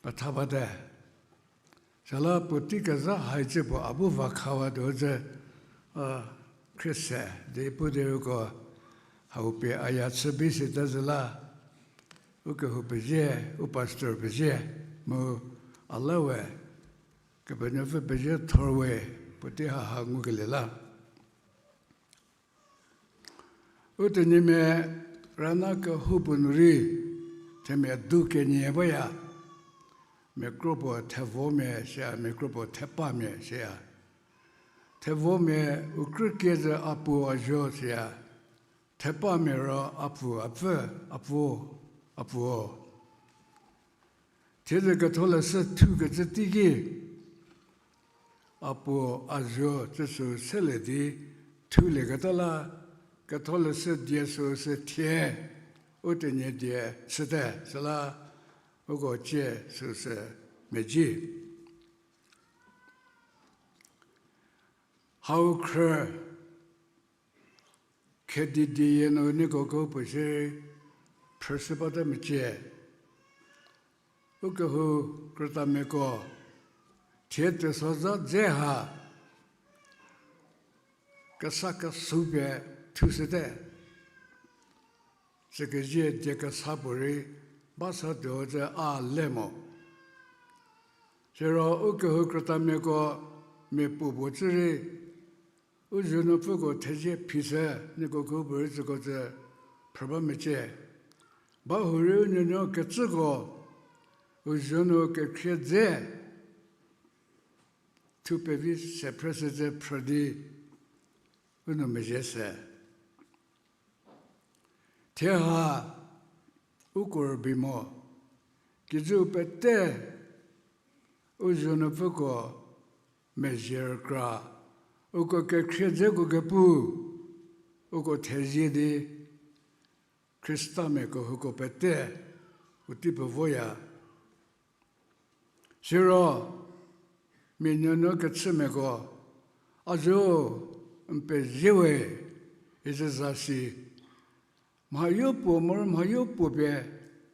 petha bate. Süla puotei kezha hai tsie puo a bu va khawatuo zhü, a, khriese di pu di uko hau pie a ya chü bi sita zhü la, ukehou pezie, u pastor pezie, mu a la we, Kepenuopfü pezie thor we, puotei haha ngukelie la. U Tenyimia rüna kehoupuo nu rei, themia du kenie baya, mia kro puo thevomia siya, mia kro puo thepamia siya. Thevomia u krükie zhü a puo a zuo siya, thepamia ro a pfü a pfü, a puo, a puo. Thiedzü ketholeshü thukecü teiki, a puo a zuo tsüsü selie di thulieketa la, ketholeshü die süsü thie, u Tenyidie chüte, süla uko cie süsü medzi. Hau khrü, Khedi dieyie nu nieko kehoupuo shierei phrüshü bate mecie. Ukehou krütamiako, thie teisozha dze ha, kesa kesou pie thushüte. Sükezie die kesa puorei ba sa tuo zü a le mo. Siro u kehou krütamiako mia puo puo tsü rei, u zuonuopfüko thezie phishü, nieko kehoupuorei tsüko zü phrü ba mecie. Ba hurei u nuonuo kecüko, u zuonuo kekhrie dze thu pevi se phrüshü zü phrü di u nou mezhie se. Thie ha uko rübei mo, kijüu pete u zuonuopfüko mezhie rükra, uko kekhrie dzeko kepu, uko thezie di Khristamia kehouko pete u tei pevoya. Siro mia nuonuo kechümiako, a zo, n pezie we, izü zasi, mhayo puo moro mhayo puo pie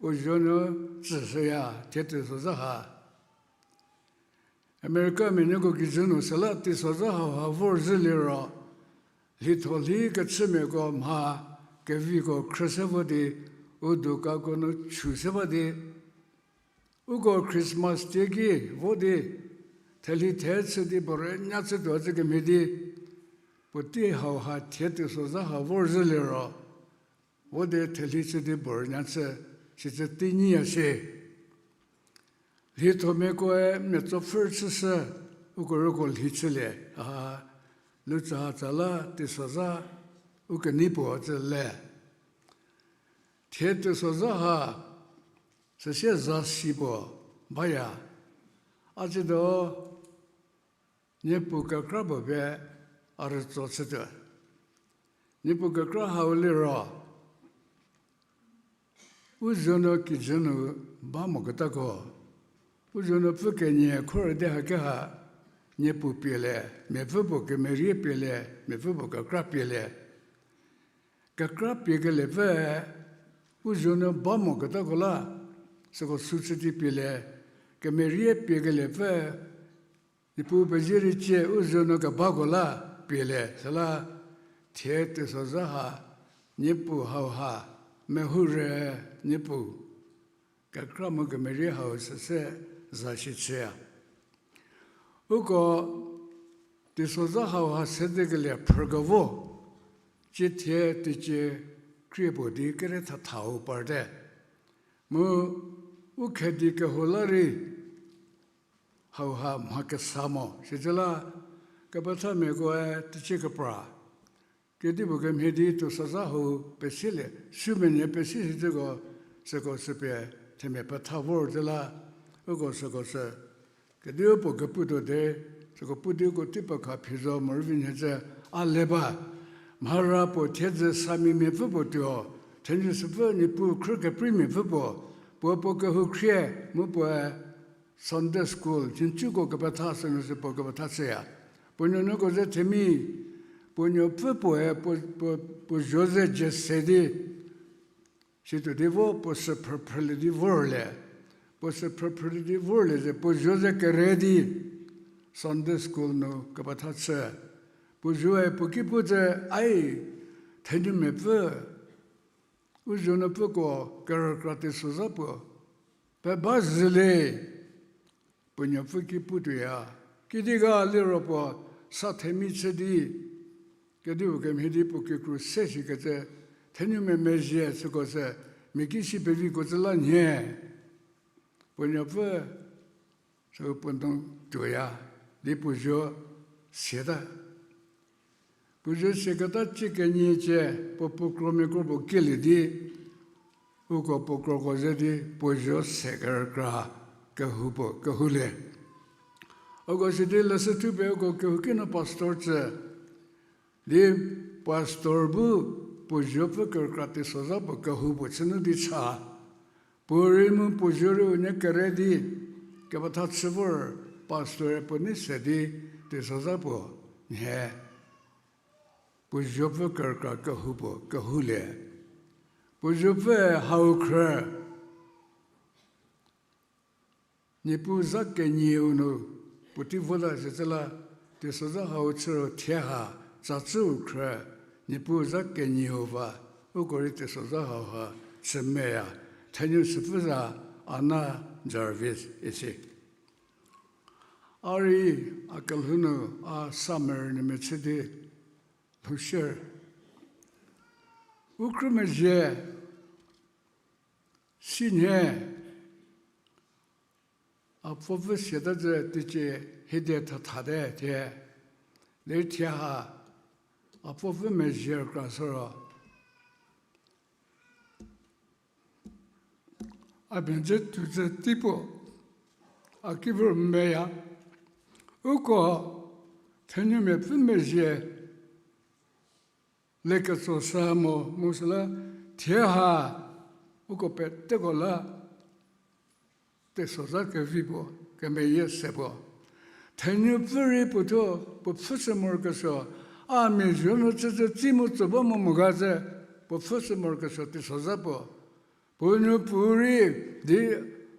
u zuonuo tsüshüya thie teisozha ha. Americamia nuoko kijü nu süla teisozha hauha vor zhü liro, lhitho lhi kechümiako mha keviko khrüse vo di, u dukako nu chü se ba di, uko Christmas tieki vo di, thelhi the chü di puo rünya chütuo zhü kemhie di, puotei hauha thie teisozha ha vor zhü liro, vo di thelhi chü di puo rünya chü, sicü teinyiya shie. Lhithomiakoe mia tsopfhü chüshü, uko rüko lhi chülie, a, Lutshaha tsala teisozha u kenei puo tsü le. Thie teisozha ha, süsie zasi puo baya. A tsiedo, Niepuu kekra puo pie a rütso chütuo. Niepuu kekra hau liro, u zuonuo kijü nu ba moketako, u zuonuo pfü kenie khorü di hakeha, Niepuu pielie, miapfü puo kemerie pielie, miapfü puo kekra pielie. Kekra piekelie pfü, u zuonuo ba moketako la, süko sü chü di pielie, kemerie piekelie pfü, Niepuu pezie rei cie u zuonuo kebako la pielie, süla thie teisozha ha, Niepuu hauha, mehou rei Niepuu, kekra mu kemerie hau süse zasi chüya. Uko teisozha hauha sedekelie phrükevo, cie thie teicie krie puo di kere thathau parte. Mu u khedi kehou la rei hauha mha kesa mo, sicü la kepethamiakoe teicie kepra kedipuo kemhie di teisozha hau pesielie, sümia nie pesie sicüko, süko sü pie themia petha vor zhü la, uko süko sü kediu puo keputuo de, süko pu di uko tei pekha phi zo morei vi nhie zhü a le ba. Mhara puo thiedzü samimiapfü puo tuo, thenjü süpfü Niepuu khrü keprimia pfü puo, puo puo kehou khrie, mu puoe Sunday school, thincuko kepetha sünu sü puo kepetha chüya. Puo nuonuoko ze themia, puo nuopfü puoe puo, puo, puo zuo ze jese di, situo di vo puo sü phrüphrülie di vorlie. Puo sü phrüphrülie di vorlie ze puo zuo ze kere di Sunday school nu kepetha chü. Puo zuoe puo ki pu ze, ai, thenumiapfü, u zuonuopfüko kerükra teisozha puo pe ba zhülie. Puo nuopfü ki putuoya. Kidi ga liro puo sa themia chü di, kedipuo kemhie di puo kikru se shikecü, thenumia mezhie süko sü, mia ki si peviko tsü la nhie. Puo nuopfü sü puo ndong tuoya, di puo zuo siata. Puo zuo siaketa cie kenie cie, puo puo kromia kro puo kielie di, uko puo kroko ze di puo zuo se kerükra kehou puo kehoulie. Uko sidi leshü thupie uko kehouki nu pastor tsü, di pastor bu puo zuopfü kerükra teisozha puo kehou puo chünu di cha. Puo rei mu puo zuo rei unie kere di kepetha chü vor, pastor-e puo nei se di teisozha puo nhie puo zuopfü kerükra kehou puo kehoulie. Puo zuopfüe hau khrü, Niepuu za kenieu nu puotei vota sicü la, teisozha hau chü ro thie ha Tsacüu khrü, Niepuu za kenieu va, uko rei teisozha hauha chü meya, thenuo süpfü za Anna Jarvis isi. A rei a kelhou nu a summer nu mechü di lhoushie. U krümezhie sinhie a pfopfü siata zü teicie hie die thathate thie, ler thie ha a pfopfü mezhie kra süro a mia dze tuo zü tei puo a ki vor meya. Uko thenumiapfü mezhie le ketso sü mo mu süla thie ha uko peteko la teisozha kevi puo, kemeyie se puo. Thenuopfü rei puothuo puo pfhüshü morokesuo, a mia zuo nu chücü tsi mu tso ba mo mo ga zü, puo pfhüshü morokesuo teisozha puo. Puo nuopfü rei di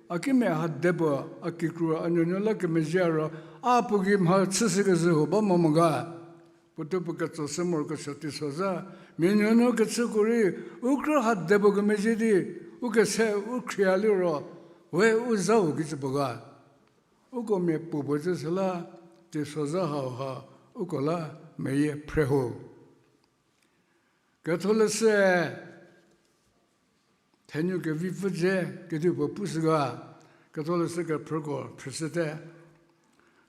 a kimia ha de puo, a kikru a nuonuo la kemezhie ro, a puo gei mha chüshükezhü huo ba mo mo ga. Puothuo puo ketso sü morokesuo teisozha, mia nuonuo kechüko rei, u krü ha de puo kemezhie di, u kese u khria liro, we u zhau kicü puo ga. Uko mia puo puo zü süla, teisozha hauha, uko la meyie phre ho. Ketholeshü, thenuo kevipfü dze kedipuo pushü ga, Ketholeshü kephrüko phrüshüte.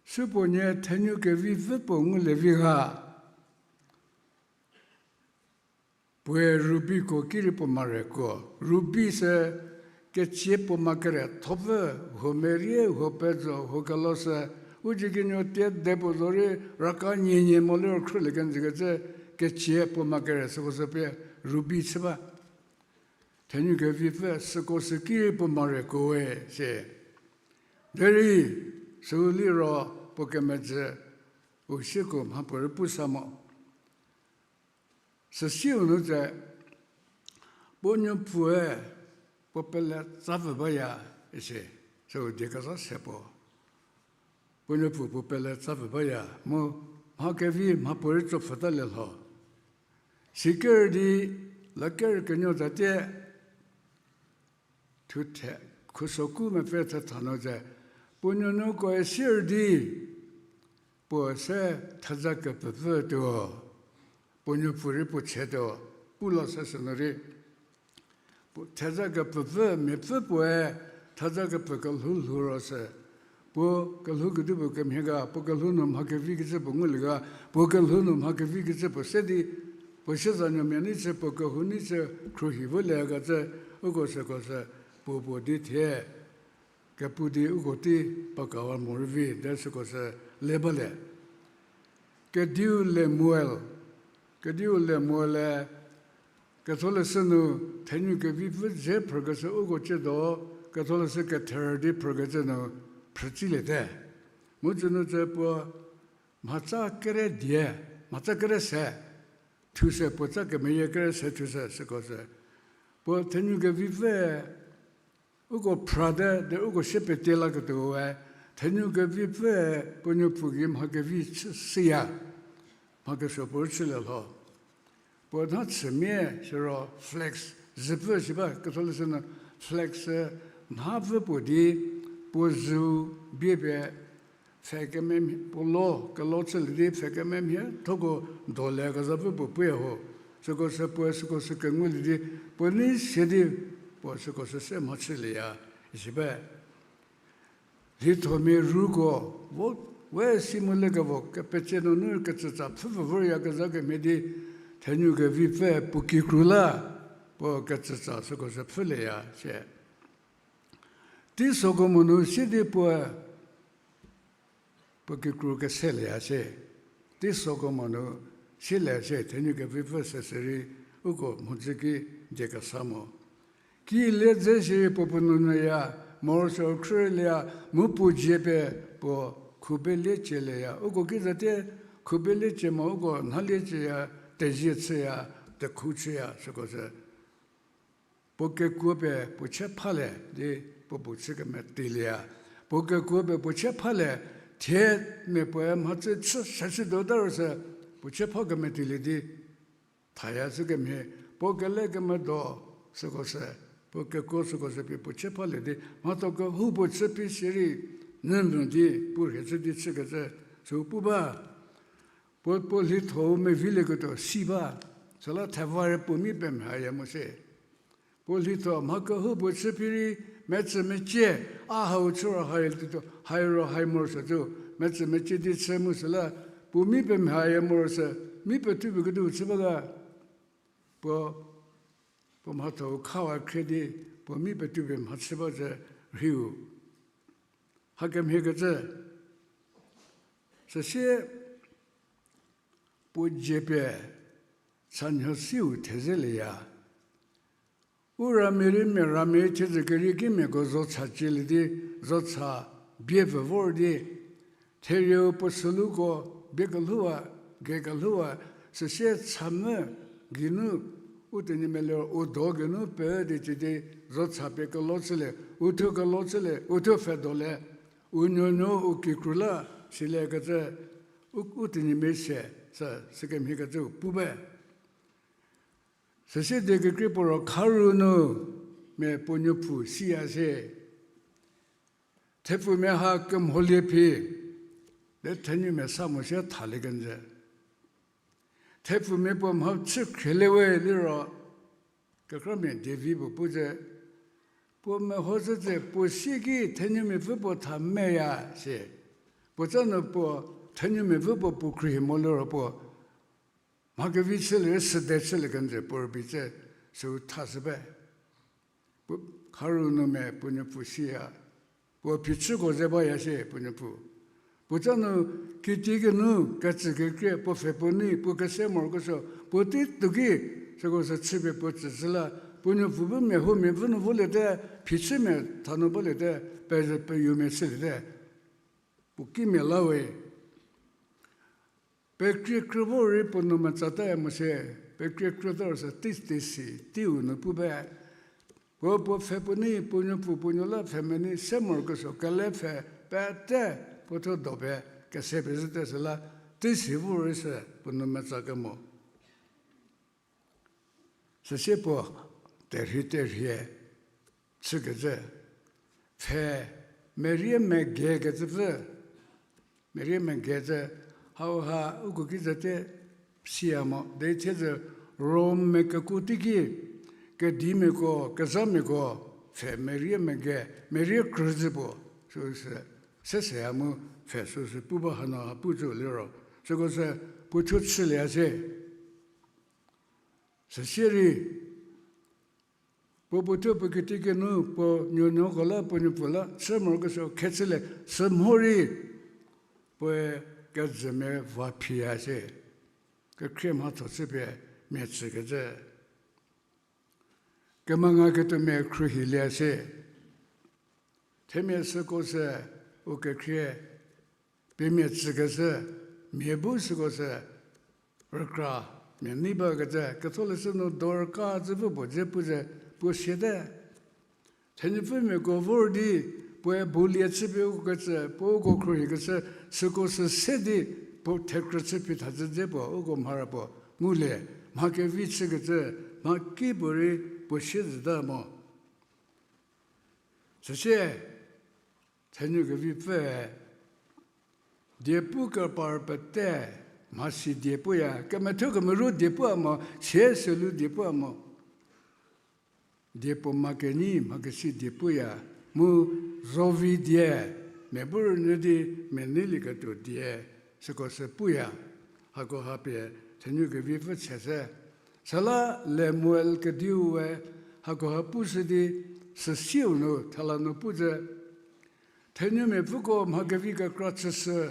Supuonie thenuo kevipfü puo ngulie vi ga. Puoe rubiko ki rei puo mareko. Ruby sü ketsie puo ma kere thopfü, huo merie, huo pezo, huo kelo sü, u dzie kinu tie de puo zorei raka nienie mo liro khrülie kenjükecü ketsie puo ma kere süko sü pie ruby chü ba. Thenuo kevipfü süko sü ki rei puo mareko we sie. Derei, süu liro puo kemedzü u sieko mhapuorei pusa mo. Süsiu nu tse, puo nuopfüe puo pele tsavü baya isi, süu die kezha se puo. Puo nuopfü puo pele tsavü baya mu mha kevi mhapuorei tso pfhütalie lho. Siker di laker kenuo zatie thuthe, khuso ku mepfü thetha nu ze, puo nuonuokoe sier di, puo se theza kepfü tuo, puo nuopfü rei puo chütuo, pu la se sünu rei puo theza kepfü, miapfü puoe theza kepfü kelhou lhou ro sü, puo kelhou kedipuo kemhie ga, puo kelhou nu mha kevi kecü puo ngulie ga, puo kelhou nu mha kevi kecü puo se di, puo siezanuomia nei chü, puo kehou nei chü, khruohi volie ga cü, uko süko sü, puo puo di thie kepu di uko tei pakawa morei vi de süko sü le balie. Kediu Lemuel, Kediu Lemuel-e Ketholeshü nu thenuo kevipfü dze phrükeshü uko ciedo, Ketholeshü kether di phrükecü nu phrütsiliete. Mu tsünu tse puo mhatsa kere die, mhatsa kere se, thuse puo tsa kemeyie kere se thuse süko sü. Puo thenuo kevipfü uko phrate, de uko sie pete laketuoe, thenuo kevipfüe puo nuopfü gei mha kevi chü siya, mha kesuo puo chülie lho. Puo nha chümia siro flax, züpfü si ba, Ketholeshü nu flax sü nhapfü puo di, puo züu bie pie, pfhe kememhie, puo lo, kelo chülie di pfhe kememhie thoko dolie kezapfü puo puya ho. Süko sü puoe süko sü kengulie di, puo nei sie di, puo süko sü se mhachülieya, isi ba. Lithomia ruko, vo, we si mu lekevo kepetse nunu kecütsa pfhüpfü voryakezha kemhie di, thenuo kevipfü puo kikru la, puo kecütsa süko sü pfhülieya sie. Teisokemo nu sie di puoe, puo kikru keselieya sie. Teisokemo nu sielie sie, thenuo kevipfü se sirei uko mhodzü ki die kesa mo. Kilie dze sirei puo puo nuonuoya, morosuo khrülieya, mu puo dzie pie puo khubelie cielieya. Uko ki zatie khubelie cie mo, uko nhalie cieya, tezie chüya, tekhu chüya, süko sü. Puo kekuo pie puo chie phalie di puo puo chü kemetilieya. Puo kekuo pie puo chie phalie, thie mia puoe mhachü chü seshü do ta ro sü, Puo chie pha kemetuolie di, thaya chü kemhie, puo kele kemedo süko sü, puo kekuo süko sü pie puo chie phalie di, mhatho kehoupuo chü phi sirei, nyü nu di, puo rhie chü di chükecü, sü pu ba. Puo, puo lhitho-u mevilieketuo si ba, süla theva rei puo mi pemhaya mo shie. Puo lhitho mha kehoupuo chü phi rei, metsü mecie, a hau chü ro hai tuo, hai ro hai morosuo tuo, metsü mecie di chü mu süla, puo mi pemhaya morosuo, mi petupie kediu chü ba ga, puo, puo mhatho-u khawa khrie di, puo mi petupie mhachü ba zü rhiu. Hakemhiekecü, süsie puo dzie pie, chanho siu thezelieya. U ramia rei mia ramia thiedzü keriekimiako zocha cielie di, zocha bie pfü vor di, therieu puo süluko, bie kelhouwa, ge kelhouwa, süsie chamvü geinu, u tenyimia liro u do geinu pe di cü di, zocha pie kelo chülie, u thuo kelo chülie, u thuo pfhe dolie, u nuonuo u kikru la, siliekecü, u, u tenyimia se, sü, sükemhiekecü pu ba. Süsie die kekrie puo ro kharu nu, mia puo nuopfü siya shie. Thepfumia ha kemholie phi, de thenumia sa mo sie thalie kenjü. Thepfumia puo mha chü khrielie we liro, kekramia David puo pu ze, puo meho zhü ze puo sieki thenumiapfü puo tha meya sie. Puo ca nu puo thenumiapfü puo puo khruohi mo liro puo mha kevi chülie, süde chülie kenjü puo rübei ze, süu thashü ba. Puo kharu nu mia puo nuopfü siya, puo phichüko ze baya shie puo nuopfü. Puo ca nu kitiekinu ketsü kekrie puo pfhe puo nei, puo kese morokesuo, puo tei tuoki, süko sü chüpie puo tsüshü la, puo nuopfü bu mia huomia vü nu voliete, phichümia tha nu baliete, pezhü peyumia chüliete, puo kimia la we. Pekrie krü vo rei puo nou metsataya mo sie, pekrie krüta ro sü tei tei si, teiu nu pu ba. Puo puo pfhe puo nei, puo nuopfü puo nuo la pfhe menei, se morokesuo kele pfhe, pete, puo thuo do pie, kese pie zhüte süla, tei si vo rei sü puo nou metsa kemo. Süsie puo terhie terhie chükecü, pfhe merie megekecüpfü, merie megecü, hauha uko ki zete siya mo, de thiedzü Rommia kekuo teiki, kedimiako, kezhamiako, pfhe merie mege, merie krüzhü puo, süsü, seseya mu pfhe süsü pu ba hanu ha pu zo liro, süko sü puo thuo chülie a se. Süsie rei, puo puo thuo puo kitiekinu puo nuonuoko la puo nuopfü la chü morokesuo khechülie sü mho rei, puoe kejümia va phiya se, kekhrie mhatho chüpie mia tsükecü. Kemengaketuomia khruohilie se. Themia süko sü u kekhrie pie mia tsükeshü, mia bu süko sü rükra mia nei bakecü, ketholeshü nu dorka zhüpfü puo dze pu ze puo siate. Thenupfümiako vor di puoe bulie chüpie ukecü, puo uko khruohikecü, süko sü se di puo thekrü chü phi thazhü dze puo uko mhara puo ngulie, mha kevi chükecü, mha kipuorei puo siezhüta mo. Süsie, thenuo kevipfüe, diepu kepar pete, mhasi diepuya, kemethuo kemerü diepuya mo, sie selu diepuya mo. Diepuo mha kenyi mha kesi diepuya, mu zovi die, mia bu rünyü di mia neilieketuo die, süko sü puya, hakoha pie thenuo kevipfü chese. Süla Lemuel kediue hakoha pushü di, süsieu nu thela nu pu ze, thenumiapfüko mha kevi kekra chüshü,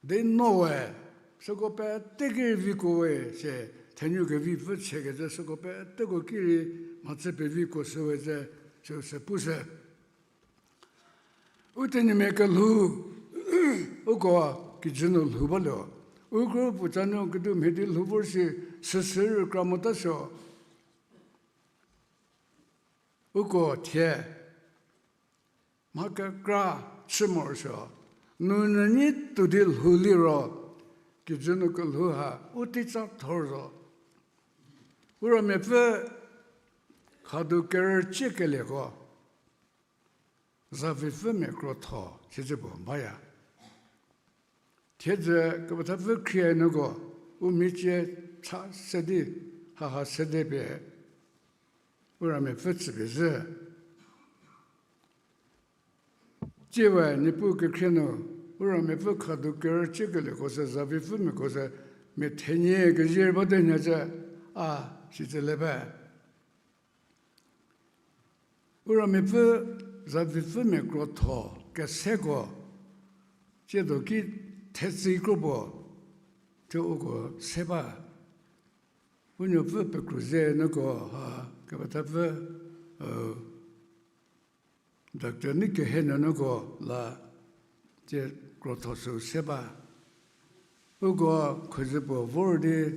di noe, süko pete ki rei viko we se, thenuo kevipfü chekecü süko peteko ki rei mhachü peviko shüwe ze, süsü pushü. U tenyimia kelhou, uko kijü nu lhou baluo. U kro puo ca nu kediu mhie di lhou vor shi, süsü rükra mota suo. Uko thie mha kekra chü morosuo, nunyü nyi tuo di lhou liro, kijü nu kelhou ha u teica thor zo. Uramia pfü khadu kerücie kelieko, zavipfümia krotho, sicü puo baya. Thiedzü kepethapfü khrie nuko, u mhicie cha se di, haha sede pie, uramia pfü tsüpie zhü. Tsiewe Niepuu kekhrie nu, uramia pfü khadu kerücie kelieko sü zavipfümiako sü, mia thenie kezie bate nyü cü, a, sicü le ba. Uramia pfü, zavipfümia krotho, keseko, tsiedo ki thetsei kro puo, thuo uko se ba. U nuopfü pekru ze nuko ha, kepethapfü, doctor ni kehe nuonuoko la, tsie krotho sü se ba. Uko khuzü puo vor di,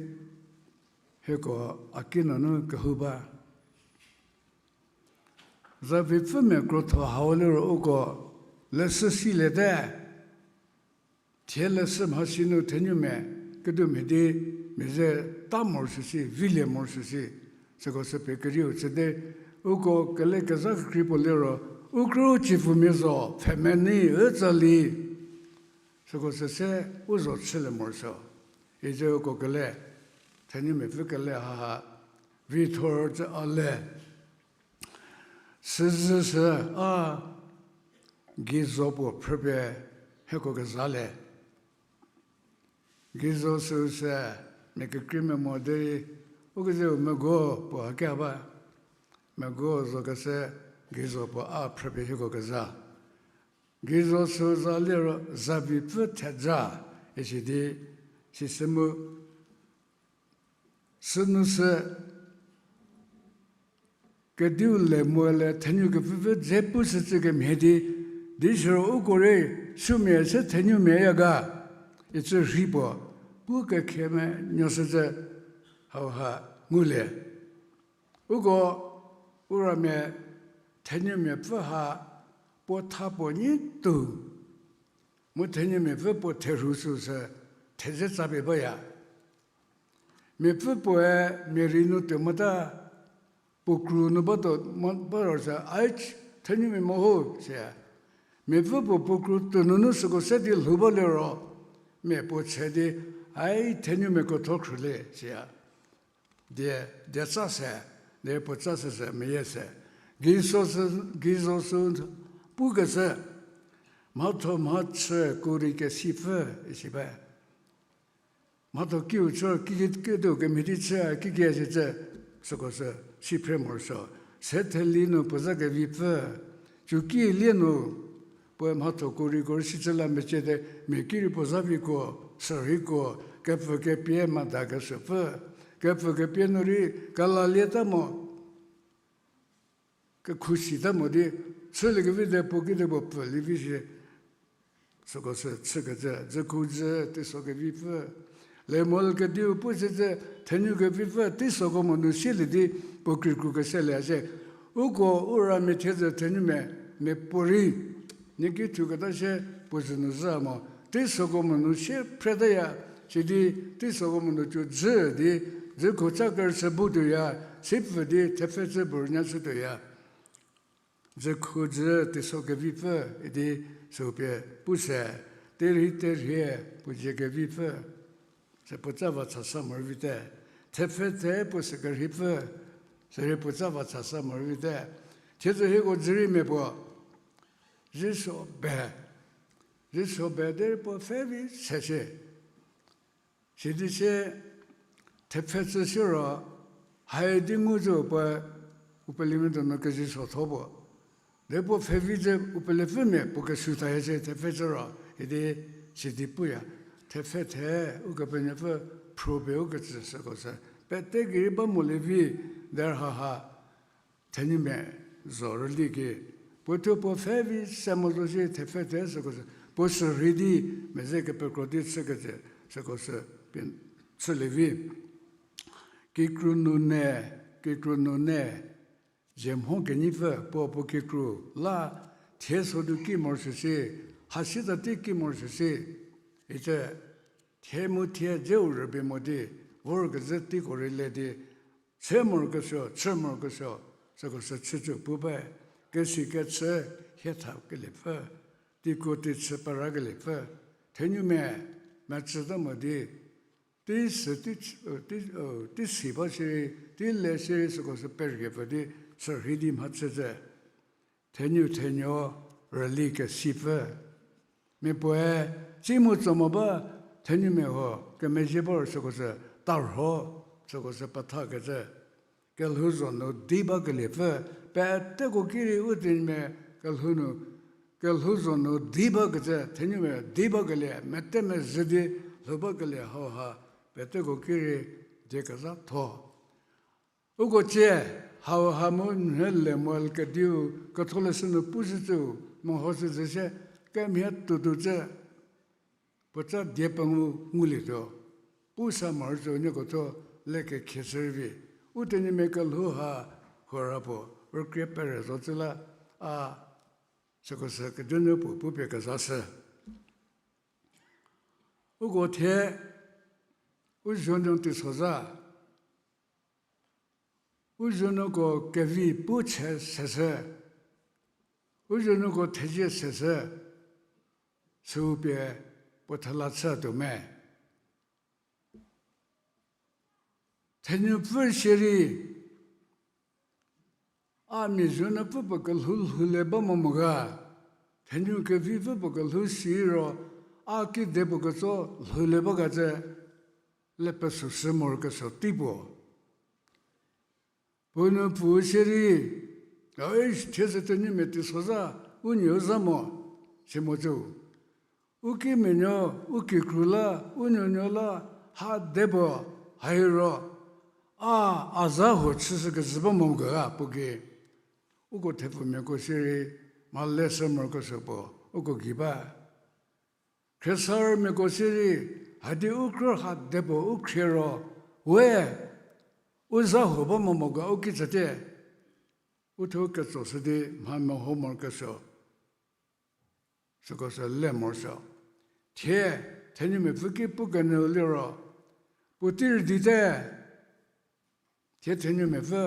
hieko a ki nunu kehou ba. Zavipfümia krotho hau liro uko leshü siliete. Thie leshü mhasi nu thenumia, kedumia di, mia ze ta morosuo si, vilie morosuo si, süko sü pie kerieu chüte, uko kele kezha kekrei puo liro, u krü chipfumia zo, pfhemenei, ütsali, süko sü se u zo chülie morosuo. Icü uko kele, thenumiapfü kele haha, vithor cü a le. Süzü sü a geizo puo phrüpie hieko keza le. Geizo süu se mia kekreimia mo derei, u kezeu meguo puo haki ba. Meguo zokese geizo puo a phrüpie hieko keza. Geizo süu za liro zavipfü thedza, isi di sisü mu sünu sü kediu le mo le thenu kepfü pfü dze pu sücü kemhie di, di siro uko rei sumia se thenumia ya ga, icü rhi puo, pu kekhemenuo sücü hauha ngulie. Uko uramia thenumiapfü ha puo tha puo nyi tuo, mu thenumiapfü puo therhu süu sü thedze tsapie baya. Miapfü puoe mia rei nu tuo mota, puo kru nu ba tuo, mo, ba ro sü, ai, thenumia mo ho, siya. Miapfü puo puo kru tuo nunu süko se di lhou ba liro, mia puo che di, ai, thenumiako tho khrülie, siya. Die, die tsa se, die puo tsa se sü meyie se. Geizo sü, geizo sü pukeshü, mhatho mhachü kori kesipfü, isi ba. Mhatho kiu chü, ki, ki, ketuo kemhie di chü, kikia sicü, süko sü, si phre morosuo. Se theli nu puo za kevipfü, cüki lie nu, puoe mhatho kori kori sicü la meciete, mia ki rei puo za vikuo, sürhei kuo, kepfü kepie mada kesüpfü, kepfü kepie nu rei kelalieta mo, kekhu sita mo di, chüliekevi de puo kedipuo pfülie vi shi, süko sü chükecü, dzükhu dzü, teiso kevipfü. Le mo le kediu pu sücü, thenu kevipfü, teisoko mo nu sielie di, puo kekru keselie a shie. Uko uramia thiedzü thenumia, mia puorei, nie ki thuketa shie, puo zhü nu zhü mo. Teisoko mo nu sie phretaya, sidi teisoko mo nu cü dzü di, dzükhu tsa kerüchü bu tuoya, sipfü di thepfhecü bu rünyashü tuoya. Dzükhu dzü teiso kevipfü idi süu pie pu se, terhi terhie puo zie kevipfü, se puo tsa va chasa morei vite, thepfhethe puo se kerhipfü, sürei puo tsa va chasa morei vite, thiedzü hieko dzüriemia puo, Jisu be, Jisu be derei puo pfhe vi se shie. Sidi sie thepfhecü siro, hai di ngu zo puoe, u pelemia donu keziso tho puo. De puo pfhe vi ze u pelepfümia puo kesuo ta hie se thepfhecü ro, idi sidi puya. Thepfhethe, Ukepenuopfü phrüpie u kecü süko sü, pete gei rei ba molie vi, derhaha, thenumia zo rüli ki, puo thuo puo pfhe vi se mo zo shie thepfhethe süko sü, puo sürhei di, mia ze kepekro di chükecü, süko sü, pie, chülie vi. Kikru nunu, kikru nunu, zie mho kenyipfü puo puo kikru la, thie sodu ki morosuo shie, hasieta tei ki morosuo shie, icü, thie mu thie dzeu rübei mo di, vorkezhü teiko rei le di, chü morokesuo, chü morokesuo, süko sü chücü pu ba, kesi kechü hie tha keliepfü, teiko teichü para keliepfü, thenumia, mecüta mo di, tei sü, tei, tei, tei si ba shierei, tei le shierei süko sü perhie pfü di, sürhei di mhachücü. Thenu thenuo rüli kesipfü. Mia puoe, tsi mu tso mo ba, thenumia huo, kemezhie ba süko sü, tarho, süko sü pethakecü. Kelhou zho nu di bakeliepfü, peteko ki rei u tenyimia kelhou nu, kelhou zho nu di bakecü, thenumia di bakelie, mete mezhü di lhou bakelie hauha, peteko ki rei die kezhatho. Uko cie, hauha mu nhie Lemuel kediu, ketholeshü nu pu zhücü, mehoshü zhü sie, kemhie tuotuo cü, puoca die pengu ngulietuo. Pu sa morosuo nieko thuo le kekhie shürei vi. U tenyimia kelhou ha huora puo, rükrie pere zocü la, a, süko sü kediu nu puo pupie kezashü. Uko thie, u zuonuo teisozha, u zuonuoko kevi pu chü seshü, u zuonuoko thezie seshü, süu pie puo thela chütuo me. Thenupfü shierei, a mia zuonuopfü puo kelhou lhoulie ba mo mo ga, thenu kevipfü puo kelhou siro, a kedipuo ketso lhoulie ba ga cü, le pesoshü morokesuo tei puo. Puo nu pfü shierei, a, thie sü thenumia teisozha, u nuo zha mo, si mo cü. U kimianuo, u kikru la, u nuonuo la, ha de puo, hairo, a, a za huo chüshü kezhü ba mo ga puo ki. Uko thepfumiako shierei, mha leshü morokesuo puo, uko gei ba. Khriesarümiako shierei, hadi u krü ha de puo u khrie ro, we, u za huo ba mo mo ga u ki tsüte, u thuo ketsoshü di mha meho morokesuo, süko sü le morosuo. Thie, thenumiapfü ki pu kenyü liro, puotei rüdite, thie thenumiapfü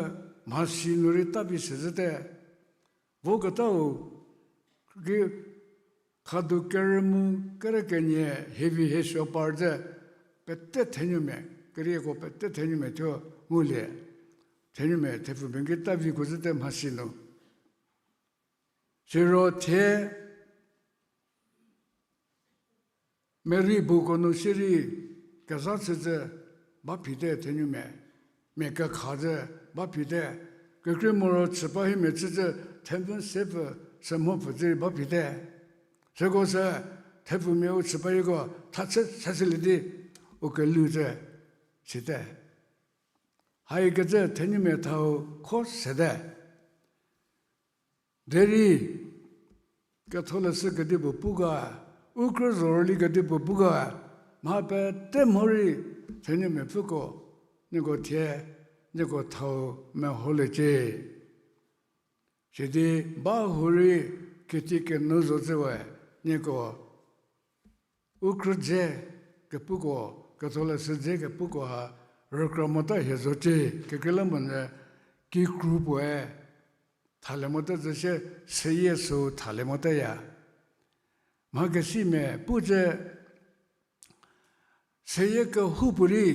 mhasi nu rei tavi sezhüte, voketau ki khadu kerü mu kerü kenie hievi hiesuo par ze, pete thenumia, kerieko pete thenumia thuo ngulie, thenumia thepfumia ki taviko zhüte mhasi nu. Siro thie, Mary buko nu shierei kezha chücü ba phite thenumia, mia kekha ze ba phite, kekreimoro chü ba himia chücü themvü sepfü, semhopfü dzü rei ba phite. Süko sü thepfumia u chü ba hiko thachü sashülie di u kelhou ze site. Haikecü thenumia thau kho sete. Derei, ketholeshü kedipuo pu ga, u krü zhorüli kedipuo pu ga, mha pete mhorei thenumiapfüko, nieko thie, nieko thau meholiecie. Sidi ba hurei kiti kenu zo cü we, nieko u krü dze kepuko, ketholeshü dze kepuko ha rükra mota hie zocie, kekreilamonyü ne kikru puoe thalie mota zü sie, seyie süu thalie motaya. Mha kesimia pu cü, seyie kehoupuorei,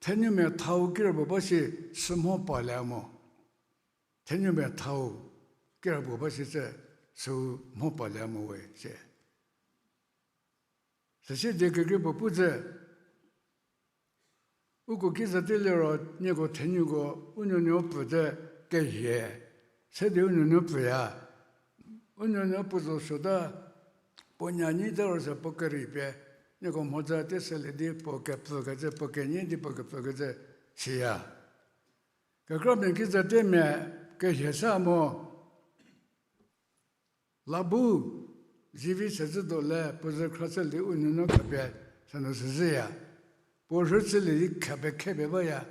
thenumia thau kirapuo ba shi sümho palie mo. Thenumia thau kirapuo ba shi cü sümho palie mo we sie. Süsie die kekreipuo pu cü, uko ki zate liro nieko thenuko u nuonuo pfü te kehie, se di u nuonuo pfüya. U nuonuo puo zo suota, puo nya nyi te ro se puo kerei pie, nieko mhodzü te selie di puo kepfükecü, puo kenyi di puo kepfükecü, siya. Kekramia ki zatemia kehie sa mo, la bu, zivi sezhü do le puo zü khra chülie u nuonuo khapie sünu sezhüya. Puo rhü chülie di khapie khapie baya.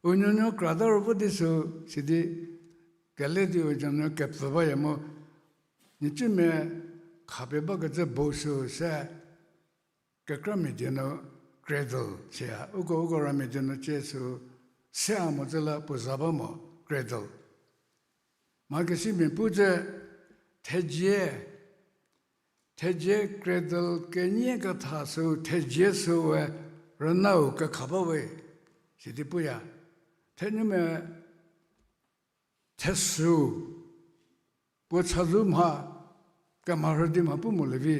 U nuonuo krata ro vo di sü, sidi kele di u nuonuo kepfü baya mu, nhicumia khapie bakecü bo sü se, kekramia die nu cradle siya. Uko, uko ramia die nu cie sü, se a mo zü la puo za ba mo, cradle. Mha kesimia pu zü, thezie, thezie cradle kenie ketha sü, thezie süwe, rünau kekha ba we, sidi puya. Thenumia thesüu, puo chazou mha, kemharhü di mha pu molie vi.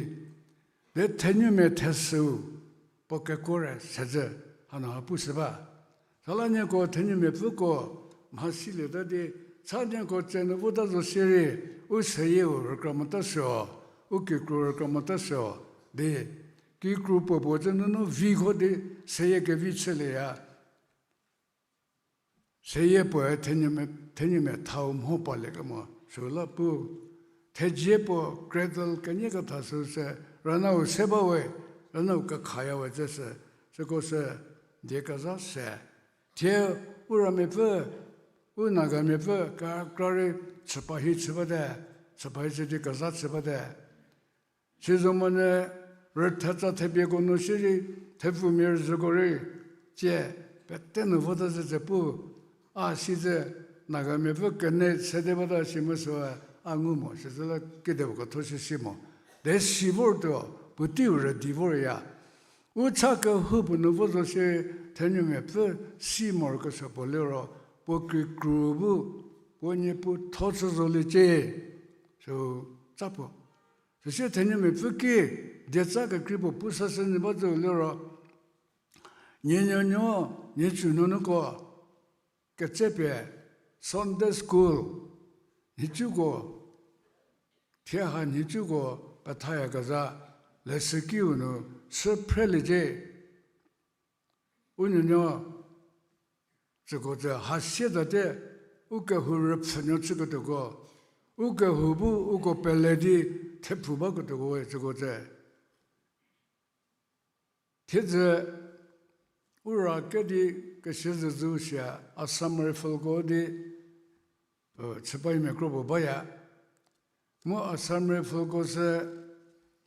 De thenumia thesüu, puo kekuo re sedzü, hanu ha pu sü ba. Süla nieko thenumiapfüko mha silieta di, cha nieko tsenu vota zo sierei, u seyieu rükra mota suo, u kikru rükra mota suo, di kikru puo puo zü nunu viko di, seyie kevi chülieya. Seyie puoe thenumia, thenumia thau mho palie kemo süla pu. Thezie puo cradle kenie ketha sü se, rünau se ba we, rünau kekhaya we zü sü, süko sü, die kezha se. Thie u ramiapfü, u Nagamiapfü kekra rei chüpa hi chü bate, chüpa hi chü di kezha chü bate. Sizomonyü rüthetsa thepieko nu sirei, thepfumia rüzhüko rei, tsie, pete nu vota zü tse pu, a si zü, Nagamiapfü kene sede bata si mu süe, a ngu mo, sizü la kedipuo ketho si si mo. De si vortuo, puoteiu rüdi vorya. U cha kehoupuo nu vo zo sie, thenumiapfü si morokesuo puo liro, puo kikru bu, puo nie pu tho chü zoliecie. Sü, tsa puo. Süsie thenumiapfü ki, dietsa kekrei puo pu sashü nyü ba zü liro, nie nuonuo, nie tsu nuonuoko, ketsepie, Sunday school, nhicuko, thie ha nhicuko pethayakezha, leshükiu nu, sü phreliecie. U nuonuo, tsüko tse ha sietate, u kehou rüpfhünuo chüketuoko, u kehou bu uko pele di thepfu baketuoko we tsüko tse. Thiedzü u ra kedi kesiezedzü sia Assam Rifleko di, chüpahimia kro puo baya. Mu Assam Rifleko sü,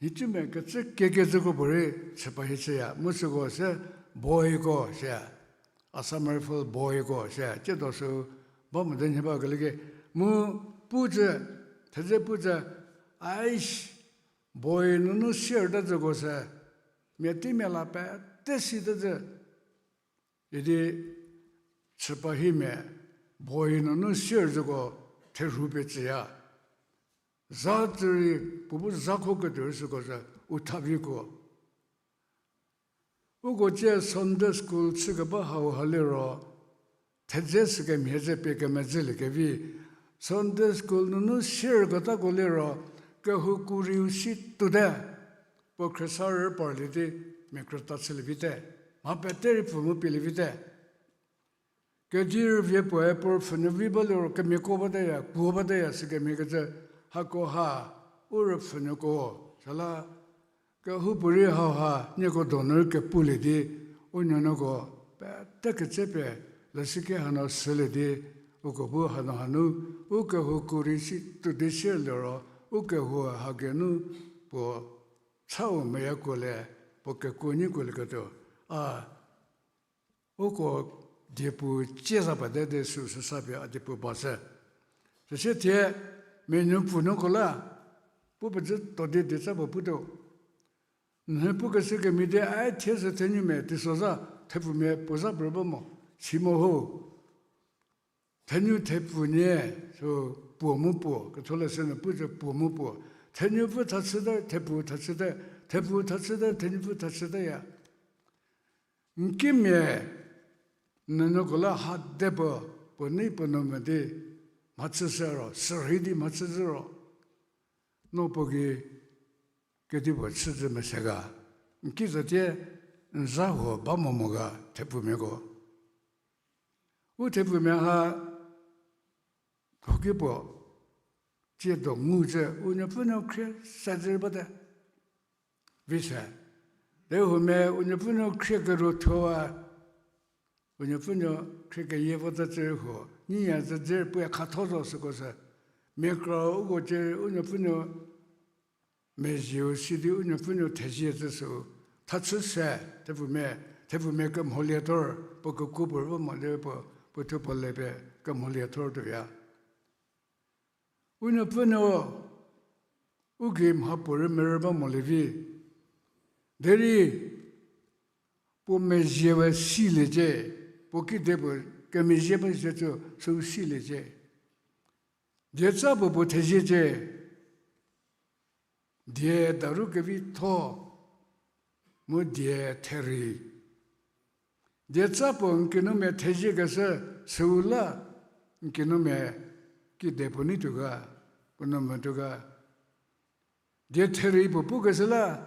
nhicumia kecü kekecü kro puorei chüpahi chüya. Mu süko sü boyko sia, Assam Rifle boyko sia, tsiedo sü ba mote nhie ba kelieki. Mu pu zü, thedze pu zü, aish, boy nunu sierta züko sü, mia teimia la pete sita zü. Idi chüpahimia boy nunu sier züko therhu pie tsüya. Za tsü rei puo bu zakho ketuo rei süko sü u thaviko. Uko tsie Sunday school chükeba hauha liro, thedze sükemhie ze pie kemezhüliekevi, Sunday school nunu sierketako liro, kehouku rei u si tuote, puo khriesa rü parlie di mia krüta chülie vite, mha pete rei pfü mu pielie vite. Kedi rüvie puoe puo rüpfhünuo vi ba liro kemiako bataya, kuo bataya sükemhie kecü, hako ha, u rüpfhünuoko, süla, kehoupuorei hauha nieko donu rei kepulie di, u nuonuoko pete ketse pie, leshüki hanu sülie di, uko bu hanu hanu, u kehouku rei si tuo di sier liro, u kehou ha geinu puo chau meyako le, puo kekuo nyi kuolieketuo, a, uko diepu cie za pete di süsü sa pie a diepu ba se. Süsie thie, mia nuopfunuoko la, pu pezü to di dietsa puo putuo. Nhie pukeshü kemhie di ai thie sü thenumia teisozha, thepfumia puo za pie ba mo, si mo ho. Thenu thepfu nie, sü puo mu puo, ketholeshü nu pu zü puo mu puo. Thenupfü thachüte, thepfu thachüte, thepfu thachüte, thenupfü thachüteya. N kimia, n nuonuoko la ha de puo, puo nei puo nu mo di, mhachü se ro, sürhei di mhachü zhü ro. No puo gei kedipuo chüzhü mese ga. N ki zotie, n za huo ba mo mo ga thepfumiako. U thepfumia ha, hoki puo, tsiedo ngu zhü, u nuopfünuo khrie se zhü bate. Vi se. Te huomia u nuopfünuo khrie kerothowa, u nuopfünuo khrie keyie vota zhü huo, nyiya zhü zhü puoe khatho zo süko sü. Mia kro uko cie u nuopfünuo mezhieu sidi u nuopfünuo thezie zhü sü. Thachü se, thepfumia, Thepfumia kemholiethor, puo kekuo puo rübei mo di puo, puo thuo puo le pie kemholiethor tuoya. U nuopfünuo u gei mhapuorei merü ba molie vi. Derei puo mezhie we siliecie, puo kedipuo kemezhie ba zhie tsu süu siliecie. Dietsa puo puo theziecie. Die daru kevitho, mu die therei. Dietsa puo n kinumia theziekeshü süu la n kinumia kedipuo neituo ga, puo nou metuo ga. Die therei puo pukeshü la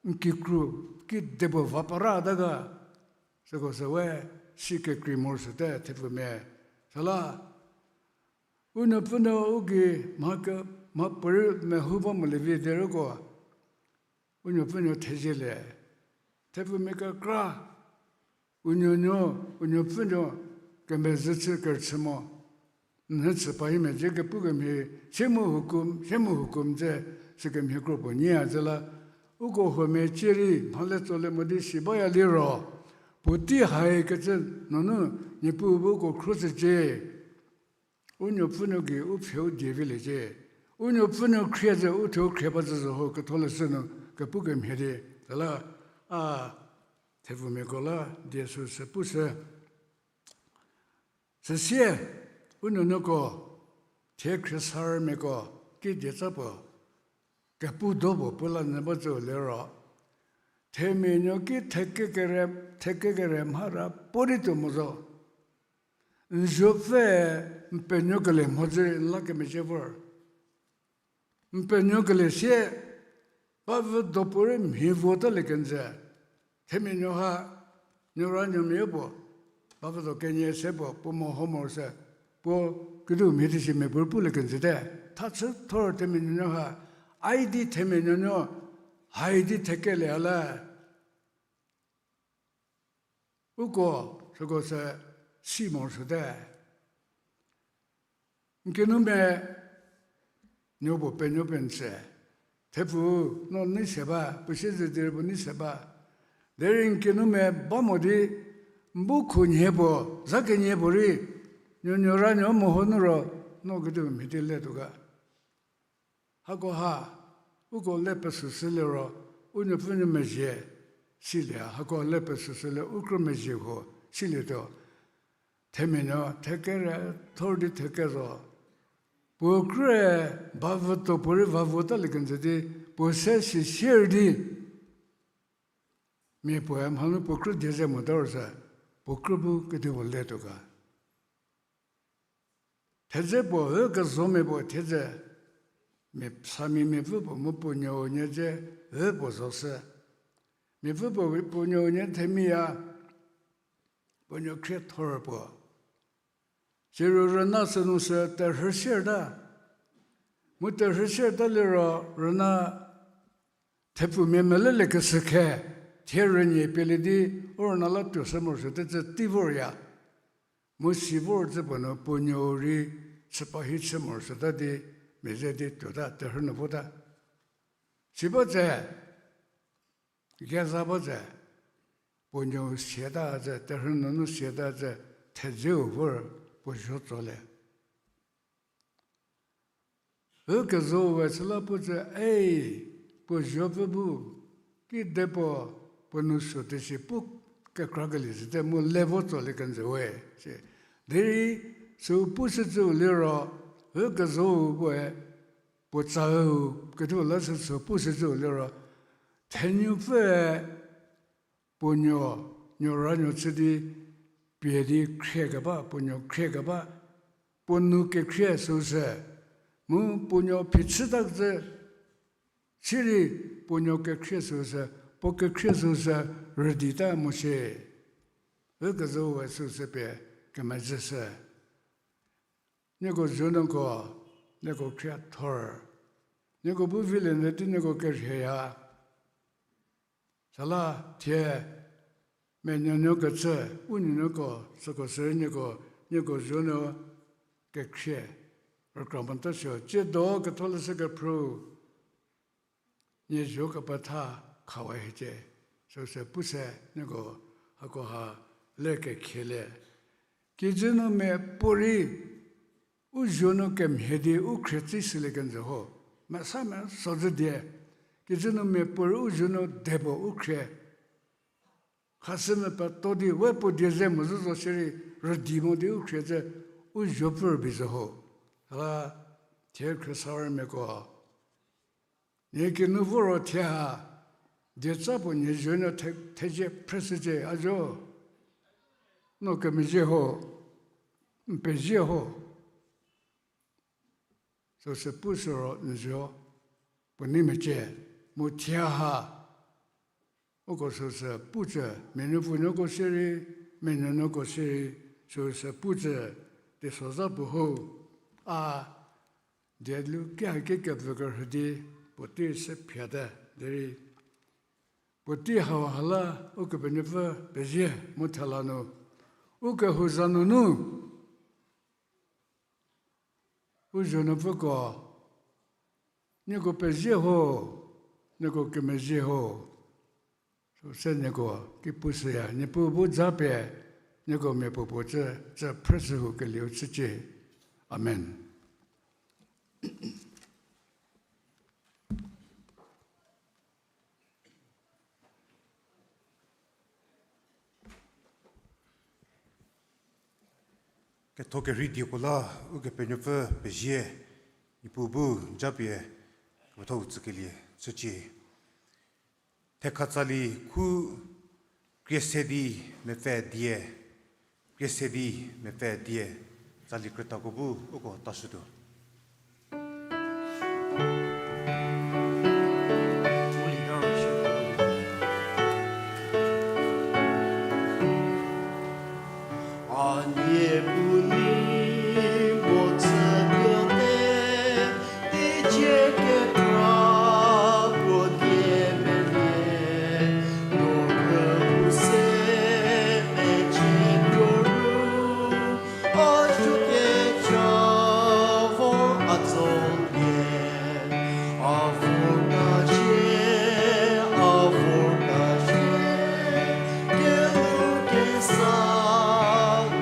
n kikru kedipuo va parata ga. Süko sü we si kekrei morosuote thepfumia. Süla u nuopfünuo u gei mha ke, mhapuorei mehou ba molie vi derei ko u nuopfünuo thezielie. Thepfumia kekra, u nuonuo, u nuopfünuo kemezhü chü kerüchü mo. Nhü chü pa hi mezhie kepu kemhie, sie mu hukum, sie mu hukum dze sükemhie kro puo nyiya zhü la, uko huomia cie rei mhale tsolie mo di si baya liro, puotei haikecü nunu Niepuu bu uko khruoshücie. U nuopfünuo gei u pfheu die viliecie. U nuopfünuo khrie zhü u thuo khrie ba zhü zo ho ketholeshü nu kepu kemhie di. Süla a thepfumiako la die süsü pushü. Süsie u nuonuoko, thie khriesarümiako, kidietsa puo kepu do puo pu la nyü ba zhü liro, themia nuo ki thekekere, thekekere mhara puo di tuo mo zo. N zuopfüe n penuokelie mhodzü n la kemezhie vor. N penuokelie sie, ba vü do puorei mhi vota lie kenjü. Themia nuo ha, nuoranuomia puo, ba vü do kenie se puo, puo meho morosuo, puo kediu mhie di si mia puorei pulie kenjüte. Thachü thor themia nuonuo ha, ai di themia nuonuo, hai di thekelie la. Uko, süko sü si morosuote. N kinumia nuo puo penuo pie n tsü. Thepfu, no nei se ba, puo siezedzürie puo nei se ba. Derei n kinumia ba mo di, n bu khunhie puo, za kenie puo rei, nuo nuoranuo meho nu ro, no kediu mhie di letuo ga. Hakoha, uko le pesüshü liro, u nuopfünuo mezhie, silie, hako le pesüshü liro, u krü mezhie huo, silietuo. Themia nuo, thekere, thor di theke zo. Puo krü, ba vü do puorei va vota lie kenjü di, puo se si sier di. Mia puoe mhanu puo krü die ze mota ro sü, puo krü bu kedipuo letuo ga. Thedze puo, ü kezomia puo thedze, mia sami miapfü puo mu puo nuou nie dze, ü puo zo sü. Miapfü puo, puo nuou nie themiya, puo nuo khriethor puo. Siro rüna sünu sü terhü sierta. Mu terhü sierta liro rüna thepfumia meleliekeshü khe, thie rünie pielie di, u rüna la tuoshü morosuote cü tei vorya. Mu si vor cü puo nu puo nuou rei chü pa hi chü morosuota di, mia ze di tuota terhü nu vota. Si ba tse, geza ba tse, puo nuou siata tse, terhü nunu siata tse, thedzeu vor puo zuo tsolie. Ü kezou we süla pu tse, ei, puo zuopfü bu, kidepuo, puo nou suo tesi pu kekrakelie zhüte mu le vo tsolie kenjü we, si. Derei, süu pushücüu liro, ü kezou puoe, puo tsau, kedipuo la sü süu pushücüu liro, thenuopfüe, puo nuo, nuoranuo chü di, pie di khriekeba, puo nuo khriekeba, puo nou kekhrie süu sü, mu puo nuo phichüta cü, sirei puo nuo kekhrie süu sü, puo kekhrie süu sü, rüdita mo shie. Ü kezou we süu sü pie kemezhüshü. Nieko zuonuoko, nieko khriethor. Nieko bu vilie nyü di nieko kerhieya. Süla thie, mia nuonuo kecü, u nuonuoko, süko sü nieko, nieko zuonuo kekhrie, rükra mota suo, tsiedo ketholeshü kephrü, nie zuo kepetha khawa hiecie, süu sü pu se nieko, Hakoha le kekhielie. Kijü nu mia puorei u zuo nu kemhie di u khrie tsüshülie kenjü ho. Mesa me sozhü die. Kijü nu mia puorei u zuo nu debo u khrie. Khashü me peto di we puo die ze mo zhü zo shierei rüdi mo di u khrie zhü u zuo pfü rübei zo ho. Hala thie khriesarümiako nie kinu voro thie ha, dieca puo nie zuo nu the-, thezie phreshücie a zo. No kemezhie ho, n pezie ho. Süsü pu süro n zuo puo nei mecie, mu thie ha uko süsü pucü, mia nuopfunuoko shierei, mia nuonuoko shierei, süsü pucü, teisozha puo ho, a, die lu ki haki kepfü kerhü di, puotei se phiate, derei puotei hau ha la, Ukepenuopfü pezie mu thela nu, u kehou za nunu u zuo nuopfüko, nieko pezie ho, nieko kemezhie ho, süse nieko ki pushüya, Niepuu bu japie, nieko mia puopuo cü, cü phreshü hu kelieu chücie. Amen. Ketho kerhei dieko la Ukepenuopfü pezie, Niepuu bu japie, kepethau tsükelie chücie. Thekha tsali khu krie se di mepfü die, krie se di mepfü die, tsali krütako bu uko tashütuo. A Niepuu, n bu tsütuote, teicie kekra puo die mele, no rüu se mecieko ru, a suo kecha vor a tsolie, a vorta shie, a vorta shie, kelhou kesa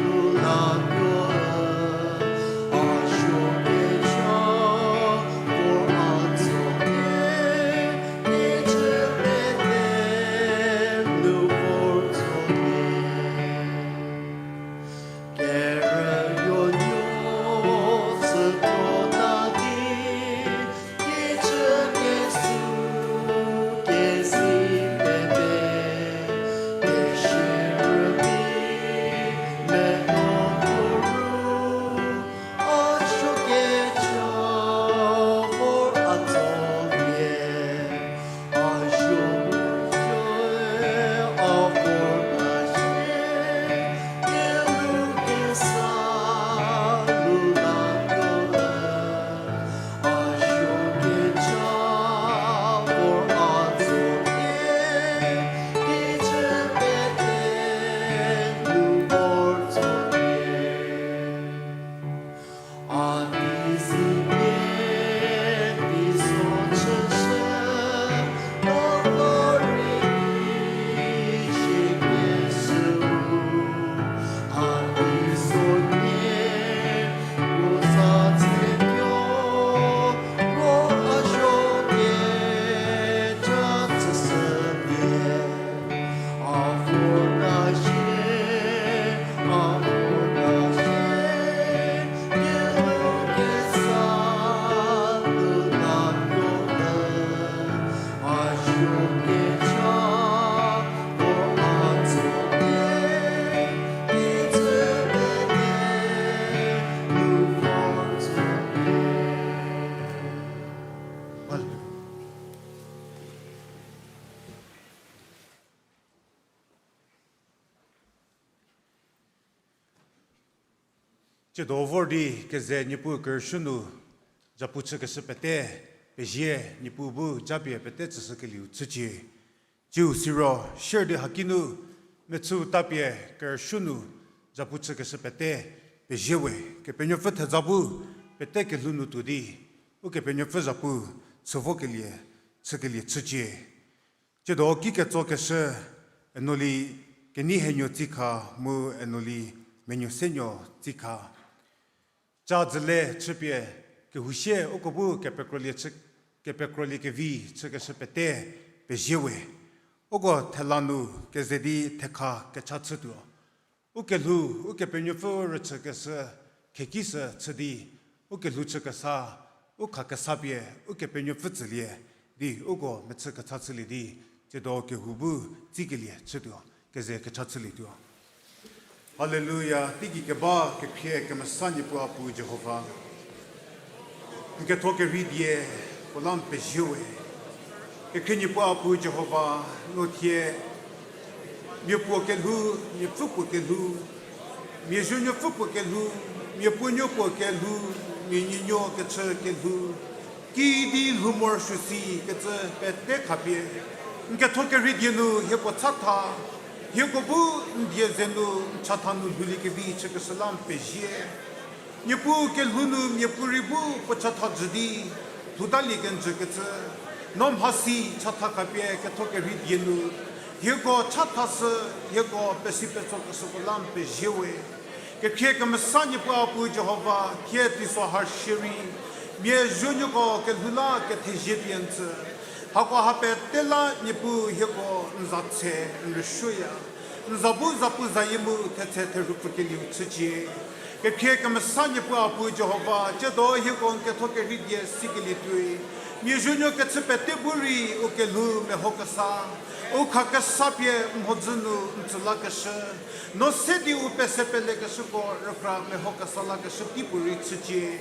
nu la tuo, a suo kecha vor a tsolie, kecü pete nu vor tsolie. Kerünuonuo tsütuo ta di, kecü kesu kesi pete, kesie rübei medo tuo ru, a suo kecha vor a tsolie. A suo kecha, a vorta shie, kelhou kesa nu la tuo, a suo kecha vor a tsolie, kecü pete nu vor tsolie. A di zipie di so chüshü, a rei shie kesüu, a di so nie puo za tsetuo, ro a suo kecha tsüshü pie. A vorta shie, a vorta shie, kelhou kesa nu la tuo, a suo kecha vor a tsolie, kecü pete nu vor tsolie. Tsiedo vor di keze Niepuu kerüsuo nu, zapu chükeshü pete, pezie Niepuu bu japie pete tsüshükelieu chücie. Tsiu siro, share di haki nu, mechüu tapie kerüsuo nu, zapu chükeshü pete, pezie we, Kepenuopfü theza bu, pete kelhou nu tuo di, Ukepenuopfü zapu, chü vokelie, chükelie chücie. Tsiedo ki ketsokeshü, Enoli Kenei henuo tsikha mu Enoli menuo senuo tsikha. Ca dzüle chüpie kehousie uko bu kepekrolie chü, kepekrolie kevi chükeshü pete pezie we. Uko thela nu keze di thekha kecha chütuo. Ukelhou, Ukepenuopfü rüchükeshü, khekishü chü di, ukelhou chükesa, u khakesa pie, Ukepenuopfü tsülie, di uko mechü kecha chülie di, tsiedo kehou bu tsikelie chütuo, keze kecha chülietuo. Haleluya, teigei keba kekhrie kemesa Niepuu Apuo Jihova. N ketho kerhei die, puo la n pezie we. Kekhrie Niepuu Apuo Jihova, no thie, mia puo kelhou, mia pfü puo kelhou, mia zuonuo pfü puo kelhou, mia puonuo puo kelhou, mia nuonuo kechü kelhou, kidi lhou morosuo si kecü pete khapie, n ketho kerhei die nu hieko chatha, hieko bu n die ze nu n chatha nu lhoulie kevi chükeshü la n pezie. Niepuu kelhou nu miapuorei bu puo chatha jü di, lhoutalie kenjü kecü, no mhasi chatha khapie ketho kerhei die nu, hieko chathashü, hieko pesi petsokeshüko la n pezie we. Kekhrie kemesa Niepuu Apuo Jihova, thie teiso ha shierei, mia zuonuoko kelhou la kethezie pie n tsü. Hako ha pete la Niepuu hieko n za tse, n rüsuoya. N za bu zapuzayie mu thetse therhu pfükelieu chücie. Kekhrie kemesa Niepuu Apuo Jihova, tsiedo hieko n ketho kerhei die sikelie tuoi, mia zuonuo kechü pete bu rei u kelhou meho kesa, u khakesa pie mhodzü nu n tsü lakeshü, no se di u pese pelekeshüko rükra meho kesa lakeshü teipuorei chücie.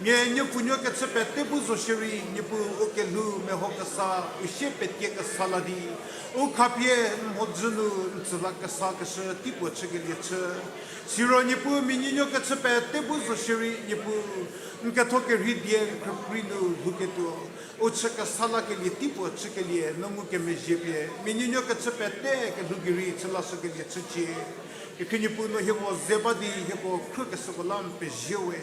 Mia nuopfunuo kechü pete bu zo shierei Niepuu u kelhou meho kesa, u sie petie kesa la di, u khapie mhodzü nu n tsü lakesakeshü teipuo chükelie chü. Siro Niepuu mia nuonuo kechü pete bu zo shierei Niepuu, n ketho kerhei die n khrüprei nu lhouketuo, u chü kesa lakelie teipuo chükelie no ngukemezhie pie mia nuonuo kechü pete kelhou gei rei chü lashükelie chücie. Kekhrie Niepuu no hieko ze ba di hieko khrükeshüko la n pezie we.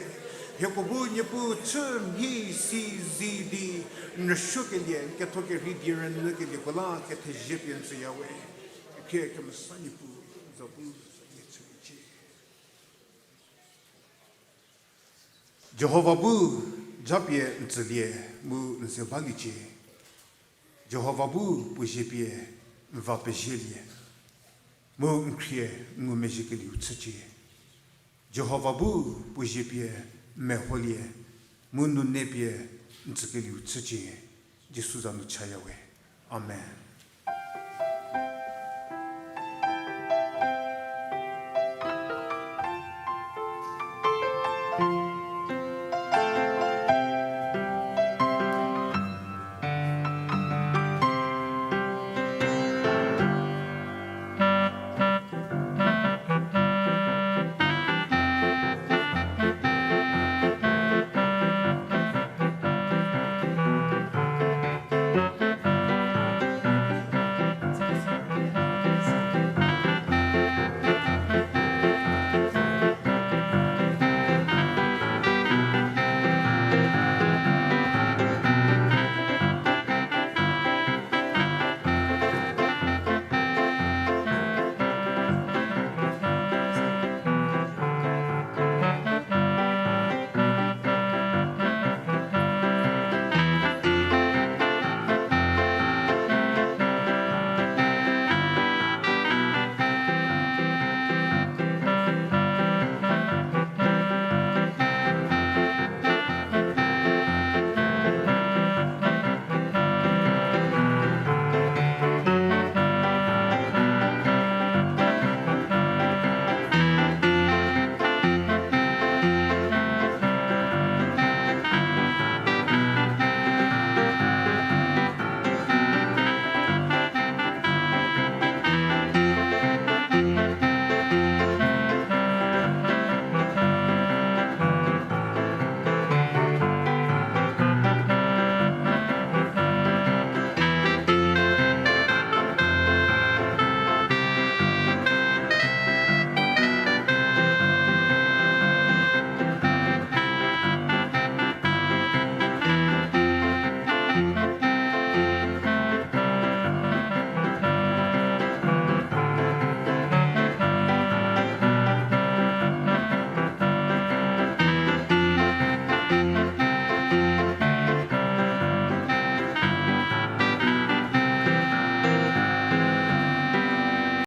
Hieko bu Niepuu chü mhie si zi di n rüsuokelie n ketho kerhei die rünyükelieko la kethezie pie n tsüya we. Kekhrie kemesa Niepuu, n za bu chüliecie. Jihova bu japie n tsülie mu n ze baliecie. Jihova bu puo zie pie n va pezielie, mu n khrie n ngumezhiekelieu chücie. Jihova bu puo zie pie n meholie, mu nune pie n tsükelieu chücie. Jisu za nu chaya we. Amen.